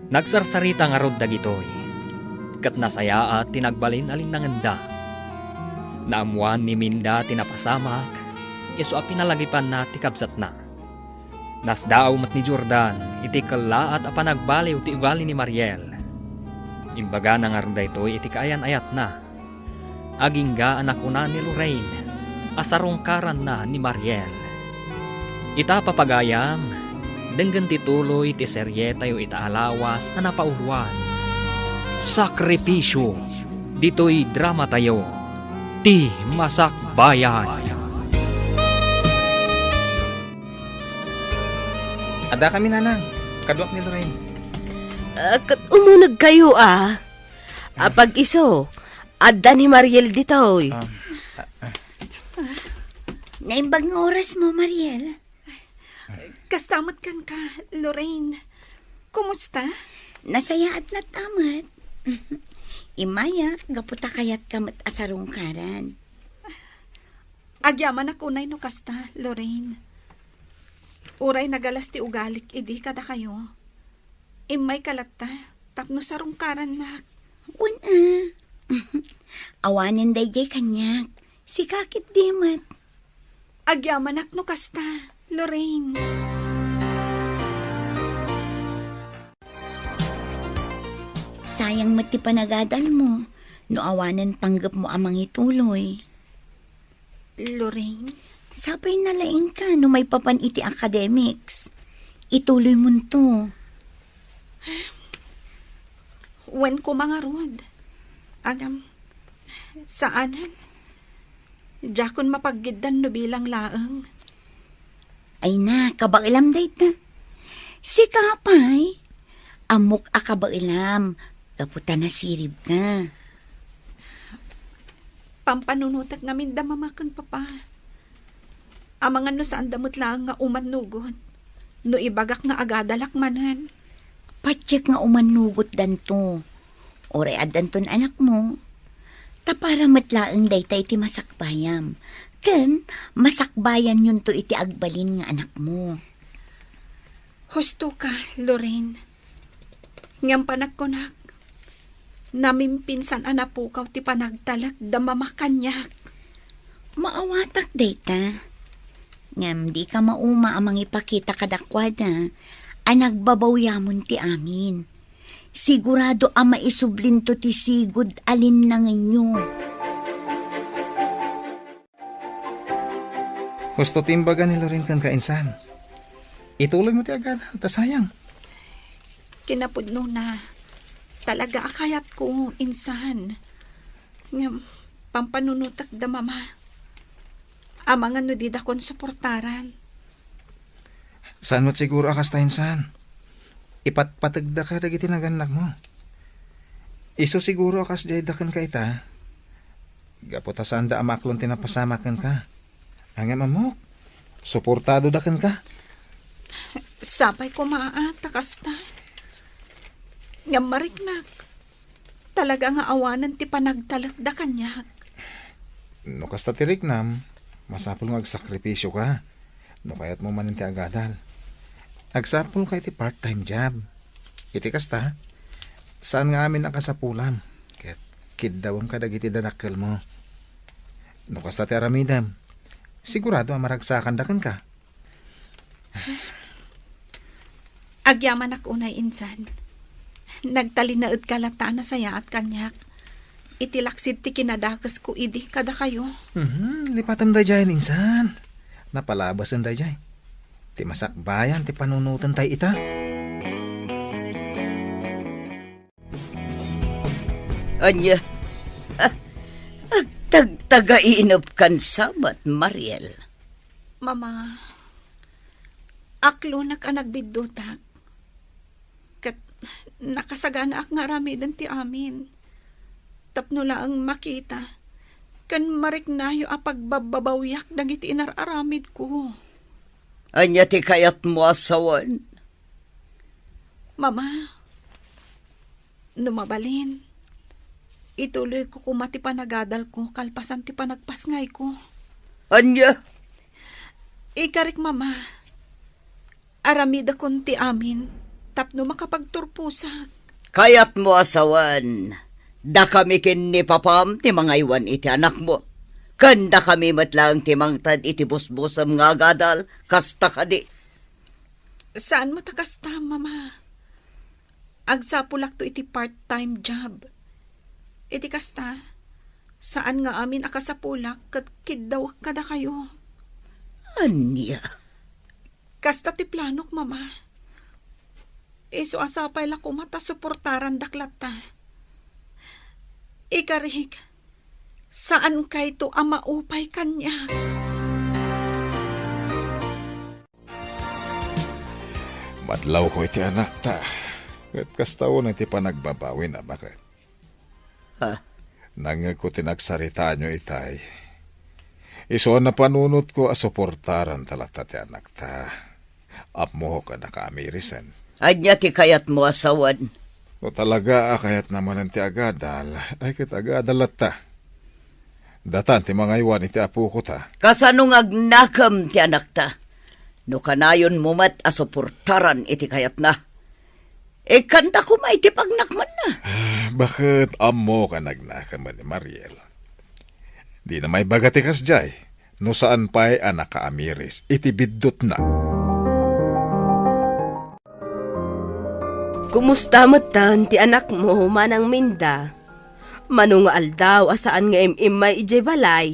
Nagsarsarita ngarud dagitoy, ket nasayaat ti nagbalin a linnangenda. Naammoan ni Minda ti napasamak, isu a pinalagipanna ti kabsatna. Nasdaaw met ni Jordan iti kellaat a panagbaliw ti ugali ni Mariel. Imbagana ngarud daytoy iti kaayan-ayatna. Agingga a nakuna ni Lorraine a sarungkaranna ni Mariel. Ita, papagayam, denggen ti tuloy ti serietayo ita a lawas a napauluan, Sakripisio, ditoy dramatayo, Ti Masakbayan. Adda kami, Nanang. Kaduak ni Lorraine. Ah, ket umunegkayo, a. Apag isu, adda ni Mariel ditoy. Um, ah, ah. Naimbag nga oras mo, Mariel. Kasta met kenka, Lorraine. Kumusta? Nasayaat latta met. Immay a, gapu ta kayatka met a sarungkaran. Agyamanak unay no kasta, Lorraine. Uray nagalas ti ugalik idi kadakayo. Immayka latta tapno sarungkarannak. Wen a. Awanen daydiay kaniak. Sika ketdi met. Agyamanak no kasta, Lorraine. Sayang met ti panagadalmo no awanen panggepmo a mangituloy. Lorraine? Sapay nalaingka no maipapan iti academics. Ituloymonto. Wen koma ngarud. Agam, saanen. Diakon mapaggiddan no bilang laeng. Ay na, kabaelam dayta. Sika pay, ammok a kabaelam, gapu ta nasiribka. Pampanunotek ngamin da Mama ken Papa. Amangan no saanda met laeng nga umannugot no ibagak nga agadalak manen. Patiek nga umannugotdanto. Uray addanton anakmo. Ta para met laeng dayta iti masakbayam. Ken masakbayanyonto iti agbalin nga anakmo. Husto ka, Lorraine. Ngem panagkunak, namimpinsan a napukaw ti panagtalek da Mama kaniak. Maawatak dayta. Ngem dika mauma a mangipakita kadakuada a nagbabawyamon ti amin. Sigurado a maisublinto ti sigud a linnangenyo. Husto ti imbaga ni Loren kenka, insan. Ituloymo ti agadal, ta sayang. Kinapudnona, talaga a kayatko, insan. Ngem, pampanunotek da Mama. Amangan no didakon suportaran. Saan met siguro a kasta, insan. Ipatpategdaka dagiti nagannakmo. Isu siguro a kasdiay da kenka ita. Gapu ta saanda a maaklon ti napasamak kenka. Ngem ammok, suportadoda kenka. Sapay koma a ta kasta. Ngem mariknak, talaga nga awanen ti panagtalekda kaniak. No kasta ti riknam, masapul nga agsakripisioka no kayatmo manen ti agadal. Agsapulka iti part-time job. Iti kasta, saan nga amin a kasapulam ket kiddawem kadagiti dadakkelmo. No kasta ti aramidem, sigurado a maragsakanda kenka. Agyamanak unay, insan. Nagtalinaedka latta a nasayaat kaniak iti laksid ti kinadakesko idi kadakayo. Mhm, lipatem daydiay, insan. Napalabasen daydiay. Ti masakbayan ti panunoten tay ita. Ania? Agtagtagainep kan samat, Mariel. Mama, aklonak a nagbiddutak. Ket nakasaganaak nga aramiden ti amin. Tapno laeng makita ken mariknayo a pagbabbabawiak dagiti inar-aramidko. Ania ti kayatmo a sawen? Mama, no mabalin, ituloyko koma ti panagadalko kalpasan ti panagpasngayko. Ania? Ikarik, Mama, aramidakon ti amin tapno makapagturposak. Kayatmo a sawen, dakami ken ni papam ti mangaywan iti anakmo, ken dakami met laeng ti mangted iti busbusem nga agadal, kasta kadi? Saan met a kasta, Mama. Agsapulakto iti part-time job. Iti kasta, saan nga amin a kasapulak ket kiddawek kadakayo. Ania? Kasta ti planok, Mama. Isu a sapay la koma ta suportarandak latta. Ikarik, saankayto a maupay kaniak. Madlawko iti anakta, ket kasta unay ti panagbabawina, baket. Ha? Nangngegko ti nagsaritaanyo itay. Isu a napanunotko a suportaranta latta ti anakta. Ammok a nakaamirisan. Ania ti kayatmo a sawen? No talaga a kayatna manen ti agadal, ay ket agadal latta. Datan ti mangaywan iti apoko ta. Kasano nga agnakem ti anakta? No kanayonmo met a suportaran iti kayatna, ikkanta koma iti pagnakmanna. Ah, baket ammok a nagnakem ni Mariel. Dina maibaga ti kasdiay, no saan pay a nakaamiris iti biddutna. Kumusta metten ti anakmo, Manang Minda? Mano nga aldaw a saan nga im-immay idiay balay?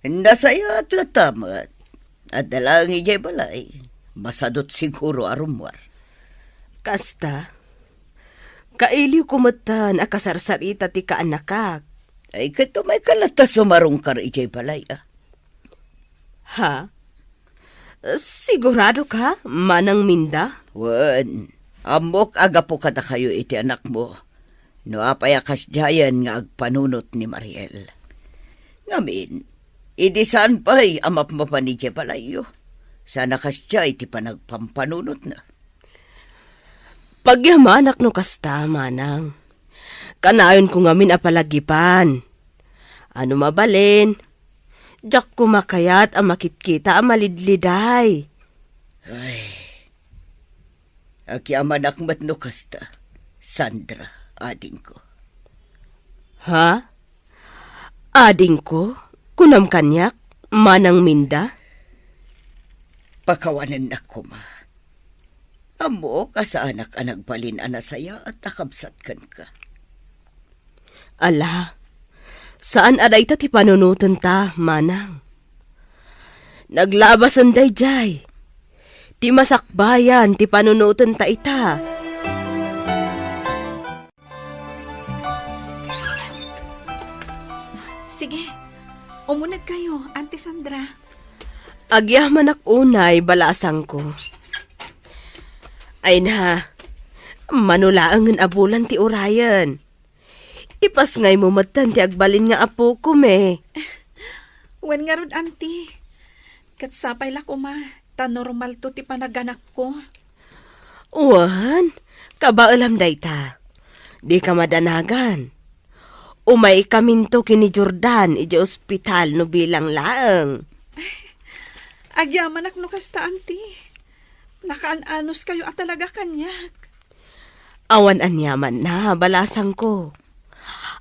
Nasayaat latta met. Adda laeng idiay balay. Masadut siguro a rummuar. Kasta, kailiwko metten a kasarsarita ti kaanakak. Ay, ket umayka latta sumarungkar idiay balay, a? Ha? Sigurado ka, Manang Minda? Wen, Ammok a gapu kadakayo iti anakmo, no apay a kasdiayen nga agpanunot ni Mariel. Ngamin, idi saan pay a mapmapan idiay balayyo, saan a kasdiay ti panagpampanunotna. Pagyamanak no kasta, manang. Kanayonko ngamin a palagipan. Ano mabalin, diak koma kayat a makitkita a malidliday. Ay, agyamanak met no kasta, Sandra, adingko. Ha? Adingko? Kunam kaniak, Manang Minda? Pakawanennak koma. Ammok a saanak a nagbalin a nasayaat a kabsat kenka. Ala, saan a dayta ti panunotenta, manang. Naglabasen daydiay. Ti masakbayan ti panunotenta ita. Sige, umunegkayo, Auntie Sandra. Agyamanak unay, balasangko. Ay na, mano laengen a bulan ti urayen. Ipasngaymo metten ti agbalin nga apokome. Wen ngarud, Auntie. Ket sapay la koma, ta normalto ti panaganakko. Wen, kabaelam dayta. Dika madanagan. Umaykaminto ken ni Jordan idiay ospital no bilang laeng. Agyamanak no kasta, Auntie. Nakaan-anuskayo a talaga kaniak. Awan aniamanna, balasangko.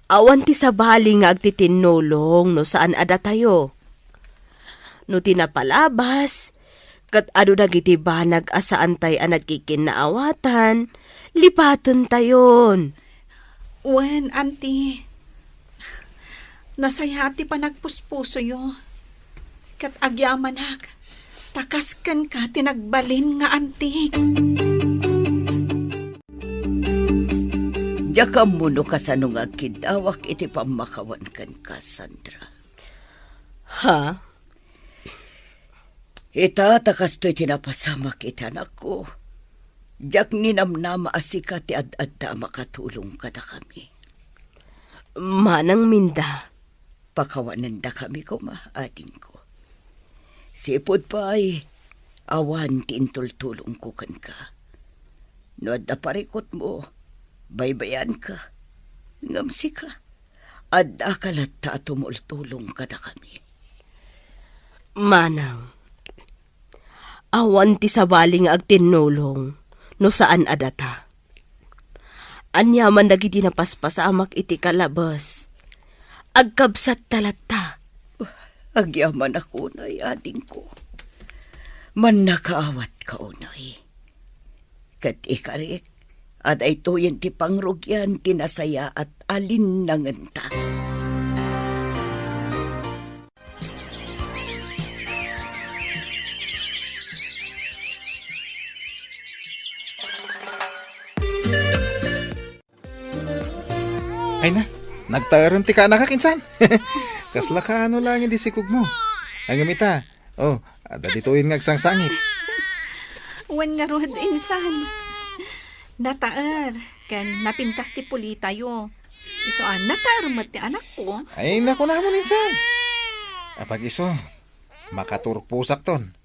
Awan ti sabali nga agtitinnulong no saan a datayo. No ti napalabas, ket adu dagiti banag a saantay a nagkikinnaawatan, lipatentayon. Wen, Auntie. Nasayaat ti panagpuspusoyo. Ket agyamanak, ta kas kenka ti nagbalin nga antik. Diak ammo no kasano nga agkiddawak iti pammakawan kenka, Sandra. Ha? Ita, ta kastoy ti napasamak iti anakko, diak ninamnama a sika ti ad-adda a makatulong kadakami. Manang Minda. Pakawanendakami koma, adingko. Sipud pay, awan ti intultulongko kenka. No adda parikutmo, baybayanka. Ngem sika, addaka latta a tumultulong kadakami. Manang, awan ti sabali nga agtinnulong no saan a data. Aniaman dagiti napaspasamak iti kalabes, agkabsatta latta. Agyamanak unay, adingko. Mannakaawatka unay. Ket ikarik a daytoyen ti pangrugian ti nasayaat a linnangenta. Ay na, nagtaerem ti kaanakak, insan. Kasla kaano laeng di sikogmo. Ngem ita, oh, adda ditoyen nga agsangsangit. Wen ngarud, insan. Nataer, ken napintas ti pulitayo. Isu a, nataer met ti anakko. Ay, nakunamon, insan. Apag-isu, makaturposakton.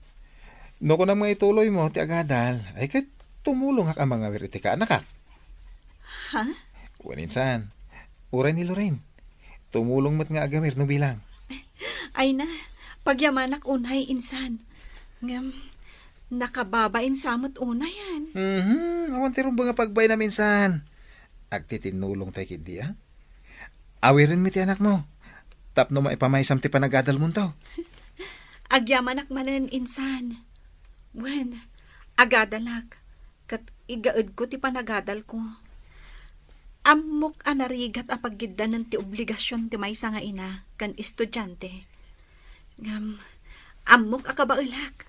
No kunam nga ituloymo ti agadal, ay ket tumulongak a mangawir iti kaanakak. Ha? Wen insan, uray ni Lorraine. Tumulong met nga agawir no bilang. Ay na, pagyamanak unay, insan. Ngem, nakababain sa met unayen. Mhm, awan ti rumbeng a pagbainam, insan. Agtitinnulong tay ketdi, a? Awirenmi ti anakmo tapno maipamaysam ti panagadalmonto. Agyamanak manen, insan. Wen, agadalak, ket igaedko ti panagadalko. Ammok a narigat a pagiddanen ti obligasion ti maysa nga ina ken estudiante. Ngem, ammok a kabaelak.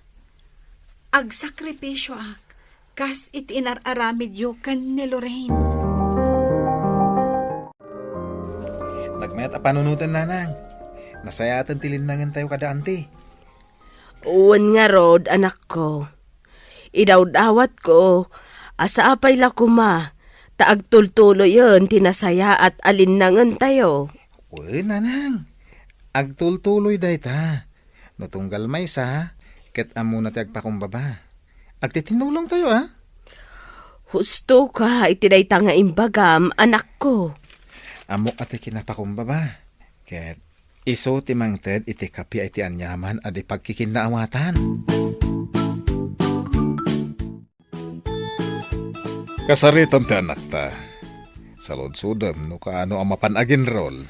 Agsakripisioak kas iti inar-aramidyo ken ni Lorraine. Nagmayat a panunoten, nanang. Nasayaten ti linnangentayo kada anti. Wen ngarud, anakko. Idawdawatko, Asa a pay la koma, ta agtultuloyen ti nasayaat a linnangentayo. Wen, nanang. Agtultuloy dayta. No tunggal maysa, ket ammona ti agpakumbaba. Agtitinnulongtayo, a? Husto ka iti dayta nga imbagam, anakko. Ammok a ti kinapakumbaba. Ket isu ti mangted iti kappia iti aniaman a di pagkikinnaawatan. Kasaritam ti anakta. Saludsodem no kaano a mapan aginrol.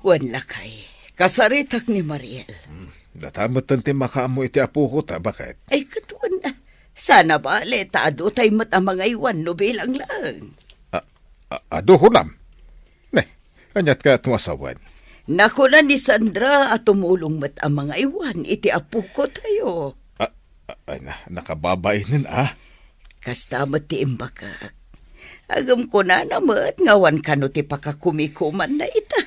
Wen, lakay, kasaritak ni Mariel. Hmm, data metten ti makaammo iti apoko ta, baket. Ay, ket wen, sana bale, ta adu tay met a mangaywan no bilang laeng. A, a, adu kunam? Ne, aniat ket no asawen? Nakuna ni Sandra a tumulong met a mangaywan iti apoko tayo. A, a, ay na, nakababainen, a? Kasta met ti imbagak. Ngem kunana met nga awan kano ti pakakumikumanna ita.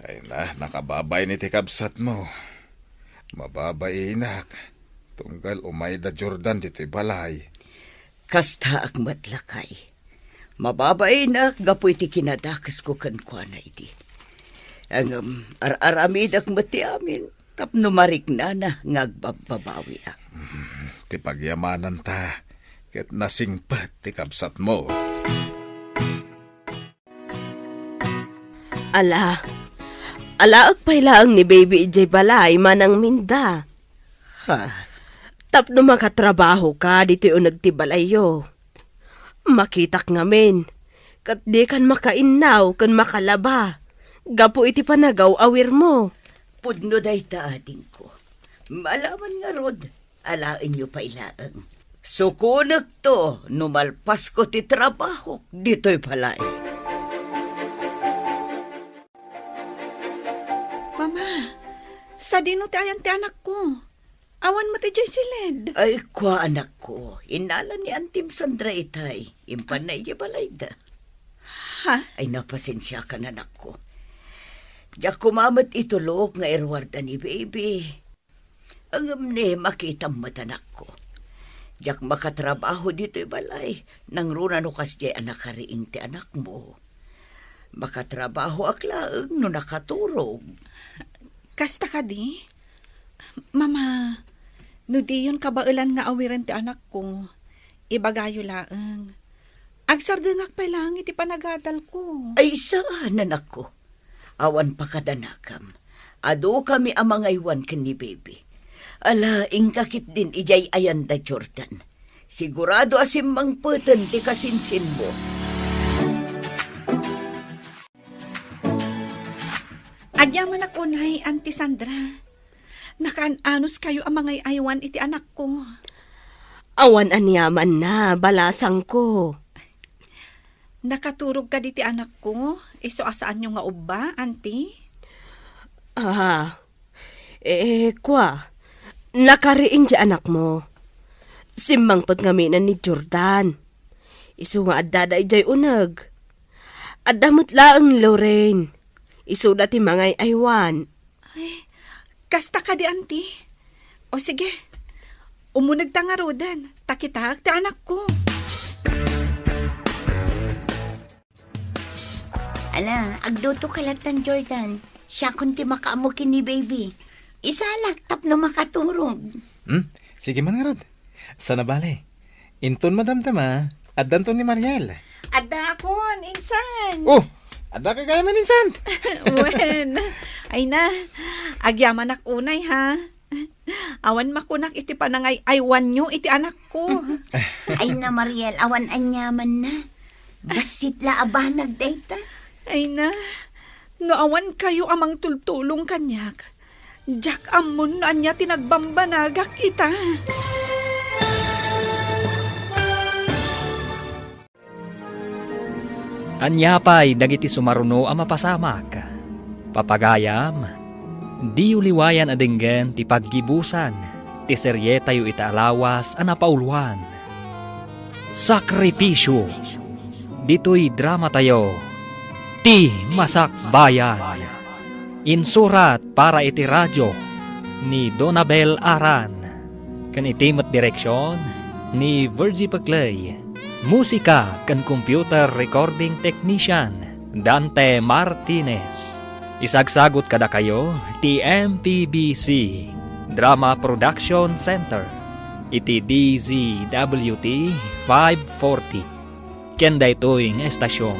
Ay na, nakababain iti kabsatmo. Mababainak. Tunggal umayda Jordan ditoy balay. Kastaak met, lakay. Mababainak gapu iti kinadakesko kenkuana idi. Ngem ar-aramidek met ti amin tapno mariknana nga agbabbabawiak. Mm, ti pagyamananta ket nasingpet ti kabsatmo. Ala, alaek pay laeng ni baby idiay balay manang Minda. Ha? Tapno makatrabaho ka ditoy uneg ti balayyo. Makitak ngamin, ket dikan makainnaw ken makalaba, gapu iti panagaw-awirmo. Pudno dayta, adingko. Malaman ngarud, alaenyo pay laeng. Sukonekto no malpasko ti trabahok ditoy balay. Mama, sadino ti ayan ti anakko? Awan met idiay siled. Ay, kua, anakko. Innala ni Antim Sandra itay. Impanna idiay balayda. Ha? Ay, napasensiakan, anakko. Diak koma met itulok nga iruarda ni baby. Ngem ne, makitam met, anakko. Diak makatrabaho ditoy balay. Nangruna no kasdiay a nakariing ti anakmo. Makatrabahoak laeng no nakaturog. Kasta kadi? Mama, no diyon kabaelan nga awiren ti anakko, ibagayo laeng. Agsardengak pay laeng iti panagadalko. Ay, saan, anakko. Awan pakadanakam. Adukami a mangaywan ken ni baby. Ala, inka ketdin idiay ayanda Jordan. Sigurado a simmangpeten ti kasinsinmo. Agyamanak unay, Auntie Sandra. Nakaan-anuskayo a mangay-aywan iti anakko. Awan aniamanna, balasangko. Nakaturog kadi ti anakko, isu a saanyo nga ubba, Auntie? Ah, eh, kua, nakariing ti anakmo. Simmangpet ngamin ni Jordan. Isu nga addada idiay uneg. Adda met laeng ni Lorraine. Isuda ti mangay-aywan. Ay, kasta kadi, Auntie? O sige, umunegta ngaruden, ta kitaek ti anakko. Ala, agluto ka lattan, Jordan. Siakon ti makaammo ken ni baby. Isalak tapno makaturog. Hmm? Sige man ngarud. Sana bale. Inton madamdama, addanton ni Mariel. Addaakon, insan. Oh, adda ka gayam, insan. Wen. Ay na, agyamanak unay, ha? Awan makunak iti panangay-aywanyo iti anakko. Ay na, Mariel, awan aniamanna. Bassit la a banag dayta. Ay na, no awan kayo a mangtultulong kaniak, diak ammon no ania ti nagbambanagak ita. Ania pay dagiti sumaruno a mapasamak? Papagayam, diyo liwayan a denggen ti paggibusan ti serietayo ita a lawas a napauluan, Sakripisio. Ditoy dramatayo, Ti Masakbayan. Insurat para iti radio ni Donabel Aran, ken iti met direksion ni Virgie Peclay. Musika ken computer recording technician, Dante Martinez. Isagsagut kadakayo ti M P B C Drama Production Center iti D Z W T five forty. Ken daytoy nga estasion,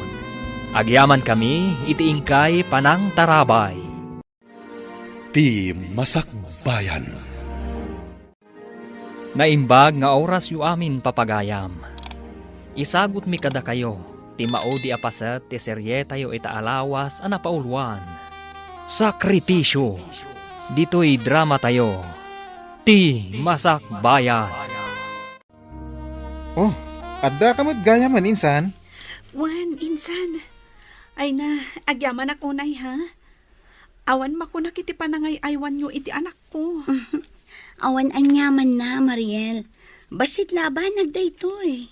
agyamankami iti inkay panangtarabay. Ti Masakbayan. Naimbag nga orasyo amin, papagayam. Isagutmi kadakayo ti maudi a paset ti serietayo ita a lawas a napauluan, Sakripisyo. Ditoy dramatayo, Ti Masakbayan. Oh, addaka met gayamen, insan? Wen, insan. Ay na, agyamanak unay, ha? Awan makunak iti panangay-aywanyo iti anakko. Awan aniamanna, Mariel. Bassit la a banag daytoy.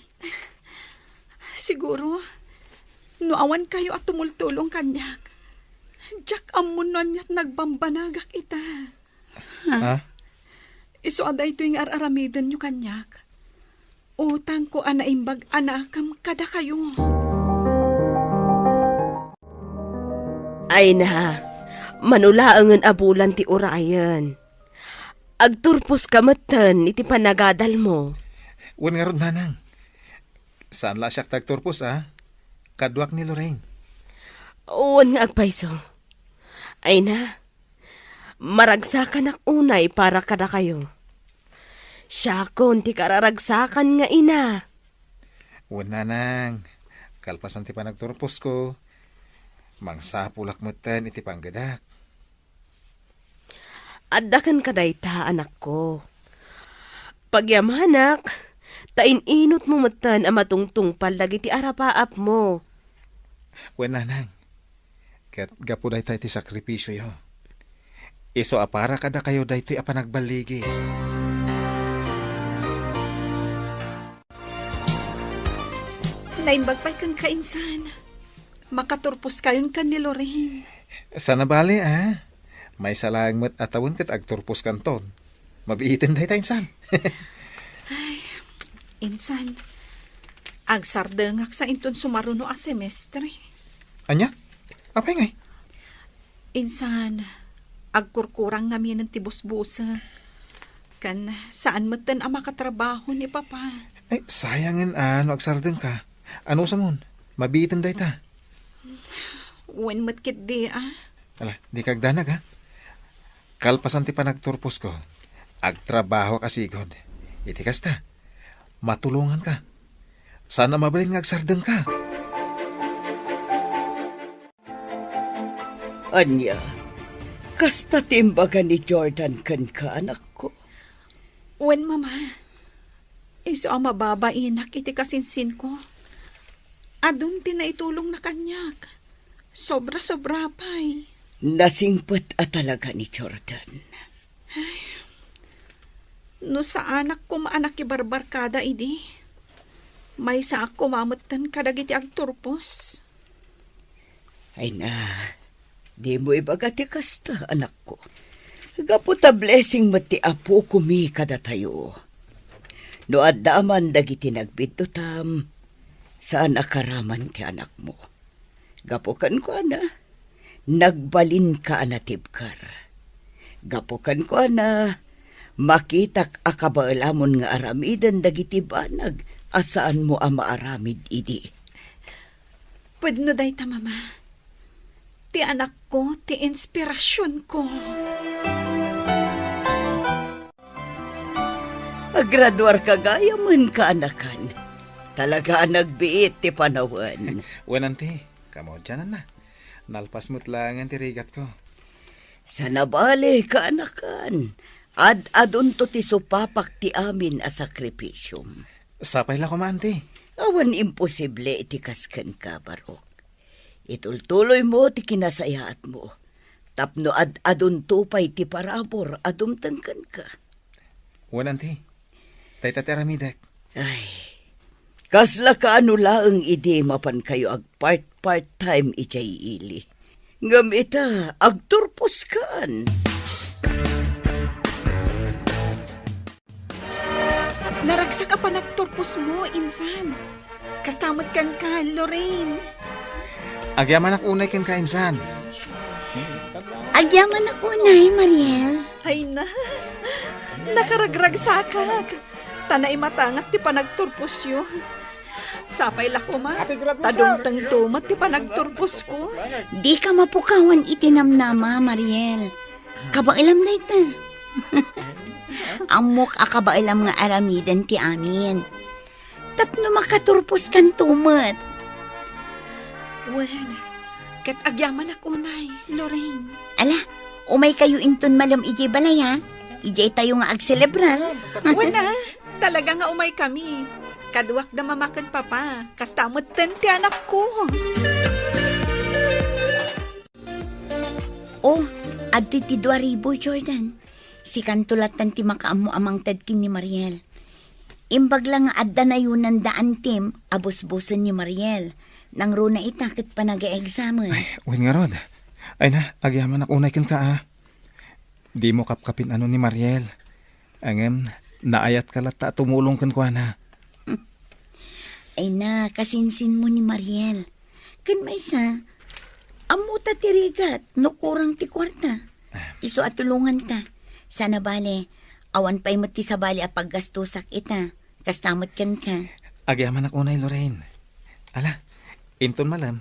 Siguro, no awan kayo a tumultulong kaniak, diak ammon no aniat nagbambanagak ita. Ha? Ha? Isu a daytoy nga ar-aramidenyo kaniak. Utangko a naimbag a nakem kadakayo. Ay na, mano laengen a bulan ti urayen. Agturposka metten iti panagadalmo. Wen ngarud, nanang. Saan la siak ti agturpos, a? Kaduak ni Lorraine. Wen nga agpayso. Ay na, maragsakanak unay para kadakayo. Siakon ti kararagsakan nga ina. Wen, nanang, kalpasan ti panagturposko, mangsapulak metten iti panggedak. Adda kenka dayta, anakko. Pagyamanak, ta in-inutmo metten a matungtungpal dagiti arapaapmo. Wen, nanang, ket gapu dayta iti sakripisioyo, isu a para kadakayo daytoy a panagballigi. Naimbag pay kenka, insan. Makaturposkayon ken ni Lorraine. Saan a bale, a? Maysa laeng met a tawen ket agturposkanton. Mabiiten dayta, insan. Ay, insan, agsardengak sa inton sumaruno a semestre. Ania? Apay ngay? Insan, agkurkurang ngaminen ti busbusek. Ken saan metten a makatrabaho ni Papa. Ay, sayangen a no agsardengka. Anusamon, mabiiten dayta. Wen met ketdi, a. Ala, dika agdanag, a. Kalpasan ti panagturposko, agtrabahoak a sigud. Iti kasta, matulonganka. Saan a mabalin nga agsardengka. Ania, kasta ti imbaga ni Jordan kenka, anakko? Wen, Mama. Isu a mababainak iti kasinsinko. Adun ti naitulongna kaniak. Sobra-sobra pay. Nasingpet a talaga ni Jordan. Ay, no saanak koma a nakibarbarkada idi, maysaak koma metten kadagiti agturpos. Ay na, dimo ibaga ti kasta, anakko. Gapu ta blessing met ti Apokomi kadatayo. No adda man dagiti nagbiddutam, saan a karaman ti anakmo. Gapu kenkuana, nagbalinka a natibker. Gapu kenkuana, makitak a kabaelamon nga aramiden dagiti banag a saanmo a maaramid idi. Pudno dayta, Mama. Ti anakko, ti inspirasionko. Agraduarka gayamen, kaanakan. Talaga a nagbiit ti panawen. Wen, anti, kamaudiananna. Nalpas met laengen ti rigatko. Saan a bale, kaanakan. Ad-adunto ti supapak ti amin a sakripisiom. Sapay la koma, anti. Awan imposible iti kas kenka, Barok. Itultuloymo ti kinasayaatmo, tapno ad-adunto pay ti parabur a dumteng kenka. Wen, anti, dayta ti aramidek. Ay, kasla kaano laeng idi mapankayo agpart-part time idiay ili. Ngem ita, agturposkan. Naragsak a panagturposmo, insan. Kasta met kenka, Lorraine. Agyamanak unay kenka, insan. Agyamanak unay, Mariel. Ay na, nakaragragsakak. Ta naimatangak ti panagturposyo. Sapay la koma, ta dumtengto met ti panagturposko. Dika mapukawan iti namnama, Mariel. Kabaelam dayta. Ammok a kabaelam nga aramiden ti amin. Tapno makaturposkanto met. Wen, ket agyamanak unay, Lorraine. Ala, umaykayo inton malem idiay balay, a? Idiay tayo nga agselebrar. Wen a, talaga nga umaykami. Kaduak da mama ken papa, kasta metten ti anakko. O, adtoy ti dua ribu, Jordan. Sikanto lattan ti makaammo a mangted ken ni Mariel. Imbag la nga adda nayonanda antim a busbusen ni Mariel. Nangruna ita ket panagaeksamen. Ay, wen ngarud. Ay na, agyamanak unay kenka, a. Dimo kapkapin-ano ni Mariel. Ngem, naayatka latta a tumulong kenkuana. Ay na, kasinsinmo ni Mariel. Ken maysa, ammota ti rigat no kurang ti kuarta. Isu a tulonganta. Sana bale, awan pay met ti sabali a paggastosak ita. Kasta met kenka. Agyamanak unay, Lorraine. Ala, inton malem,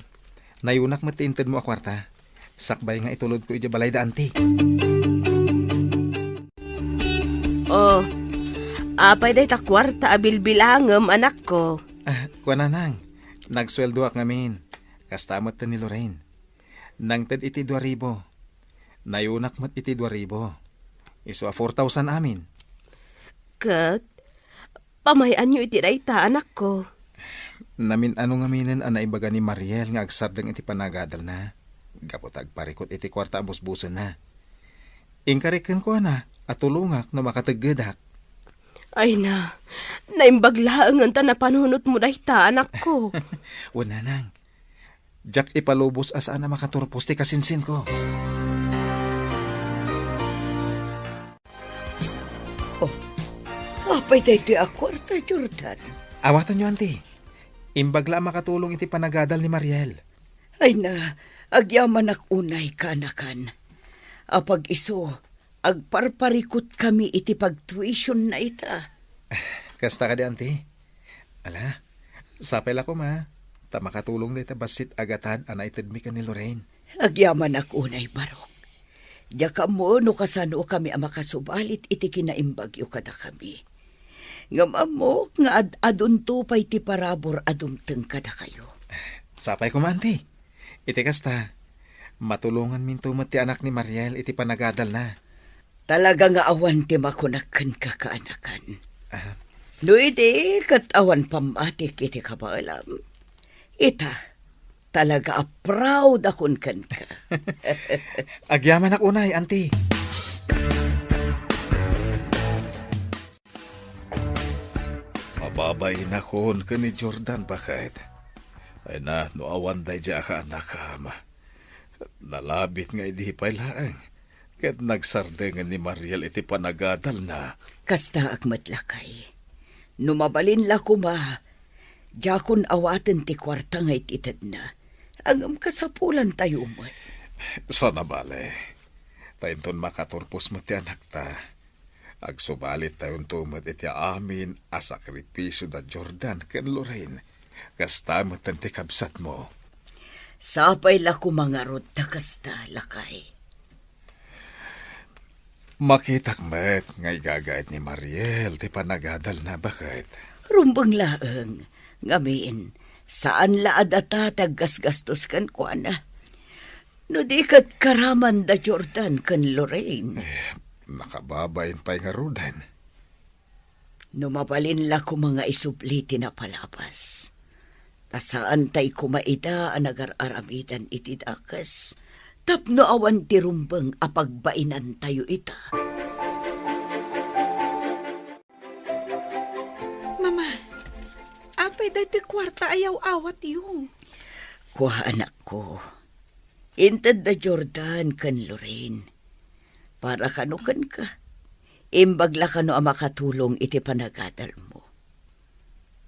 nayonak met ti intedmo a kuarta. Sakbay nga itulodko idiay balay da anti. O, apay dayta kuarta a bilbilangem, anakko? Ah, kuana, nang. Nagsueldoak ngamin. Kasta met ni Lorraine. Nangted iti dua ribu. Nayonak met iti dua ribu. Isu a four thousand amin. Ket, pamay-anyo iti dayta, anakko? Namin-ano ngaminen a naibaga ni Mariel nga agsardeng iti panagadalna, gapu ta agparikut iti kuarta a busbusenna. Inkarik kenkuana a tulongak no makateggedak. Ay na, naimbag laengen ta napanunotmo dayta, anakko. Wen, nanang. Diak ipalubos a saan a makaturpos ti kasinsinko. Oh, apay daytoy a kuarta, Jordan? Awatanyo, anti. Imbag la a makatulong iti panagadal ni Mariel. Ay na, agyamanak unay, kaanakan. Apag isu, agparparikutkami iti pagtuition na ita. Kasta kadi, anti? Ala, sapay la koma, ta makatulong dayta bassit a gatad a naitedmi ken ni Lorraine. Agyamanak unay, Barok. Diak ammo no kasanokami a makasubalit iti kinaimbagyo kadakami. Ngem ammok nga ad-adunto pay ti parabur a dumteng kadakayo. Sapay koma, anti. Iti kasta, matulonganminto met ti anak ni Mariel iti panagadalna. Talaga nga awan ti makunak kenka, kaanakan. Ah. No idi ket awan pammatik iti kabaelam, ita, talaga a proud akon kenka. Agyamanak unay, anti. Mababainakon ken ni Jordan, baket. Ay na, no awan daydiay a kaanakam. Nalabit nga idi pay laeng, ket nagsardengen ni Mariel iti panagadalna. Kastaak met, lakay. No mabalin la koma, diakon awaten ti kuarta nga it-itedna. Ngem kasapulantayo met. Sana bale. Ta inton makaturpos met ti anakta, agsubalittayonto met iti amin a sakripisio da Jordan ken Lorraine. Kasta met ti kabsatmo. Sapay la koma ngarud ta kasta, lakay. Makitak met nga igagayat ni Mariel ti panagadalna, baket. Rumbeng laeng, ngamin, saan la a data ti aggasgastos kenkuana. No di ket karaman da Jordan ken Lorraine. Eh, nakababain pay ngaruden. No mabalin la koma nga isubli ti napalabas, ta saantay koma ida a nagar-aramidan iti dakes tapno awan ti rumbeng a pagbainantayo ita. Mama, apay daytoy kuarta a yaw-awatyo? Kua, anakko. Inted da Jordan ken Lorraine. Para kano kenka. Imbag la kano a makatulong iti panagadalmo.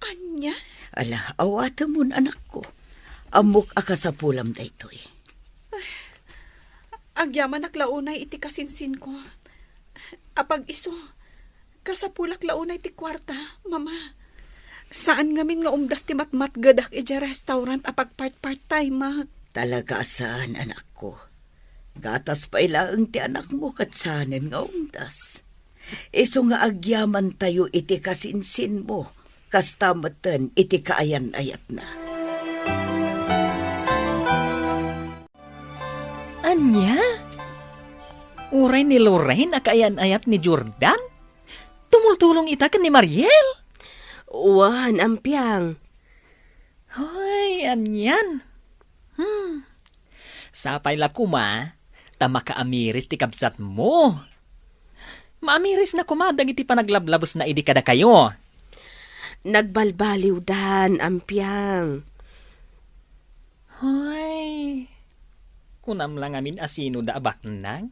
Ania? Ala, awatemon, anakko. Ammok a kasapulam daytoy. Agyamanak la unay iti kasinsinko. Apag-isu, kasapulak la unay ti kuarta, Mama. Saan ngamin nga umdas ti matmatgedak idiay restaurant a pagpart-part-time-ak. Talaga a saan, anakko. Gatas pay laeng ti anakmo ket saanen nga umdas. Isu nga agyamantayo iti kasinsinmo, kasta metten iti kaayan-ayatna. Ania? Uray ni Lorraine a kaayan-ayat ni Jordan? Tumultulong ita ken ni Mariel? Wen, ampiang. Hoy, anian? Hmm. Sapay la koma, ta makaamiris ti kabsatmo. Maamirisna koma dagiti panaglablabesna idi kadakayo. Nagbalbaliwdan, ampiang. Hoy, kunam la ngamin a sinoda a baknang?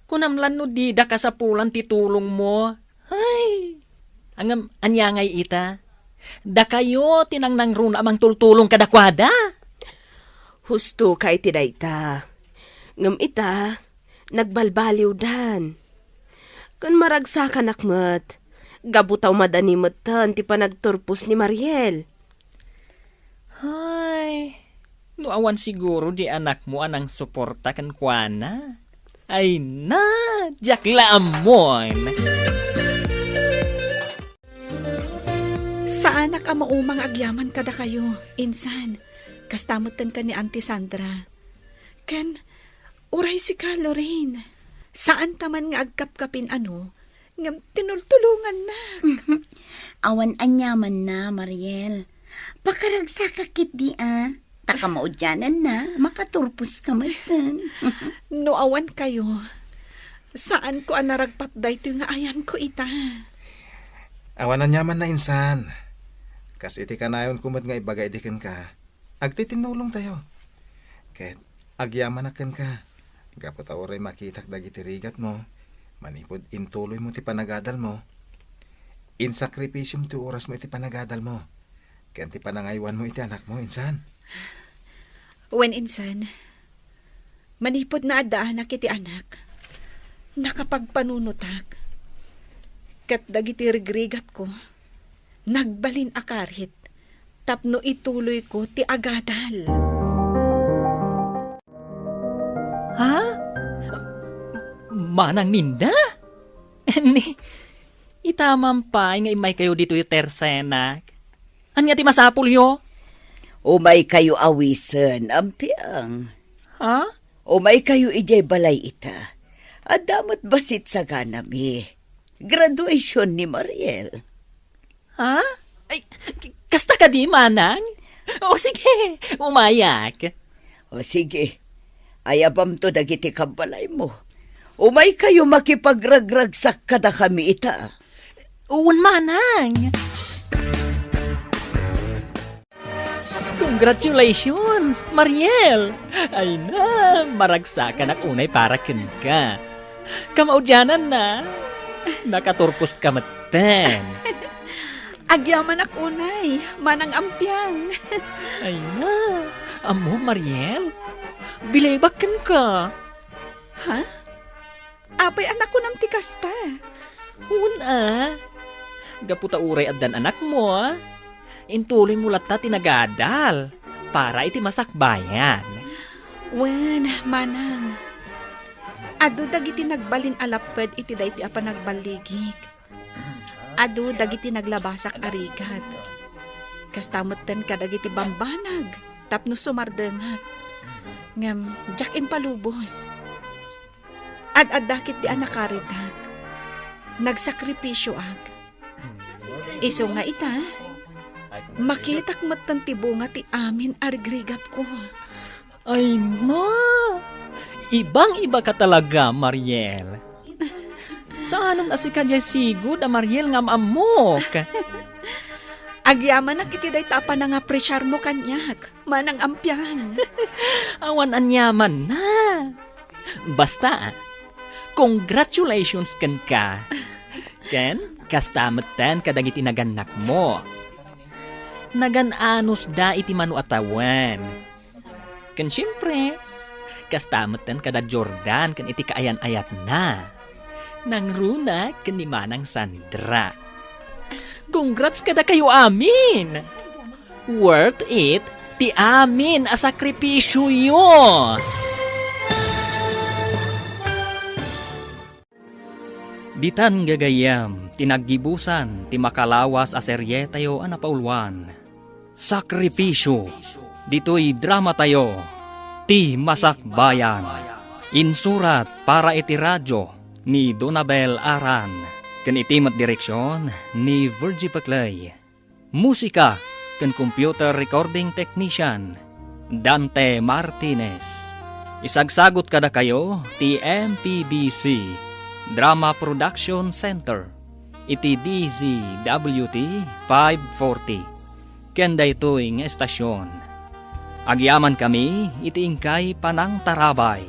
Kunam lan no dida kasapulan ti tulongmo? Ay, ngem ania ngay ita? Dakayo ti nangnangruna a mangtultulong kadakuada. Husto ka iti dayta. Ngem ita, nagbalbaliwdan. Ken maragsakanak met, gapu ta umadani metten ti panagturpos ni Mariel. Ay, no awan siguro di anakmo a nangsuporta kenkuana. Ay na, diak la ammon. Saanak a maumang agyaman kadakayo, insan. Kasta metten ken ni Auntie Sandra. Ken, uray sika, Lorraine. Saanta man nga agkapkapin, ano, ngem tinultulongannak. Awan aniamanna, Mariel. Pakaragsakak ketdi a. Ta kamaudiananna, makaturposka metten. No awan kayo, saanko a naragpat daytoy nga ayanko ita. Awan aniamanna, insan. Kas iti kanayonko met nga ibaga idi kenka, agtitinnulongtayo. Ket agyamanak kenka, gapu ta uray makitak dagiti rigatmo, manipud intuloymo ti panagadalmo. Insakripisiom ti orasmo iti panagadalmo, ken ti panangaywanmo iti anakmo, insan. Wen, insan, manipud naaddaanak iti anak, nakapagpanunotak. Ket dagiti rigrigatko, nagbalin a karit tapno ituloyko ti agadal. Ha? Manang Minda? Ni, ita man pay nga immaykayo ditoy tersenak. Ania ti masapulyo? Umaykayo awisen, ampiang. Ha? Umaykayo idiay balay ita. Adda met bassit saganami. Graduation ni Mariel. Ha? Ay, k-, kasta kadi, manang? O sige, umayak. O sige, ayabamto dagiti kabbalaymo. Umaykayo makipagragragsak kadakami ita. Wen, manang. Congratulations, Mariel! Ay na, maragsakanak unay para kenka. Kamaudiananna, nakaturposka metten. Agyamanak unay, manang ampiang. Ay na, ammo, Mariel, bilibak kenka. Ha? Apay a nakunam ti kasta? Wen a. Gapu ta uray addan anakmo, intuloymo latta ti nagadal para iti masakbayan. Wen, manang. Adu dagiti nagbalin a lapped iti daytoy a panagballigik. Adu dagiti naglabasak a rigat. Kasta metten kadagiti bambanag tapno sumardengak. Ngem diak impalubos. Ad-adda ketdi a nakaritak. Nagsakripisioak. Isu nga ita, makitak metten ti bunga ti amin a rigrigatko. Ay na! Ibang-iba ka talaga, Mariel. Saanen a sika diay sigud a Mariel nga am-ammok. Agyamanak iti dayta a panangapresiarmo kaniak, manang ampiang. Awan aniamanna. Basta, congratulations kenka. Ken kasta metten kadagiti nagannakmo. Nagan-anusda iti mano a tawen. Ken siempre, kasta metten kada Jordan ken iti kaayan-ayatna. Nangruna ken ni Manang Sandra. Congrats kadakayo amin! Worth it ti amin a sakripisyoyo! Ditan gagayyem ti naggibusan ti makalawas a serietayo a napauluan, Sakripisyo. Ditoy dramatayo, Ti Masakbayan. Insurat para iti radyo ni Donabel Aran, ken iti met direksyon ni Virgie Peclay. Musika ken computer recording technician, Dante Martinez. Isagsagut kadakayo ti M P B C Drama Production Center iti D Z W T five forty. Ken daytoy nga estasyon, agyamankami iti inkay panangtarabay.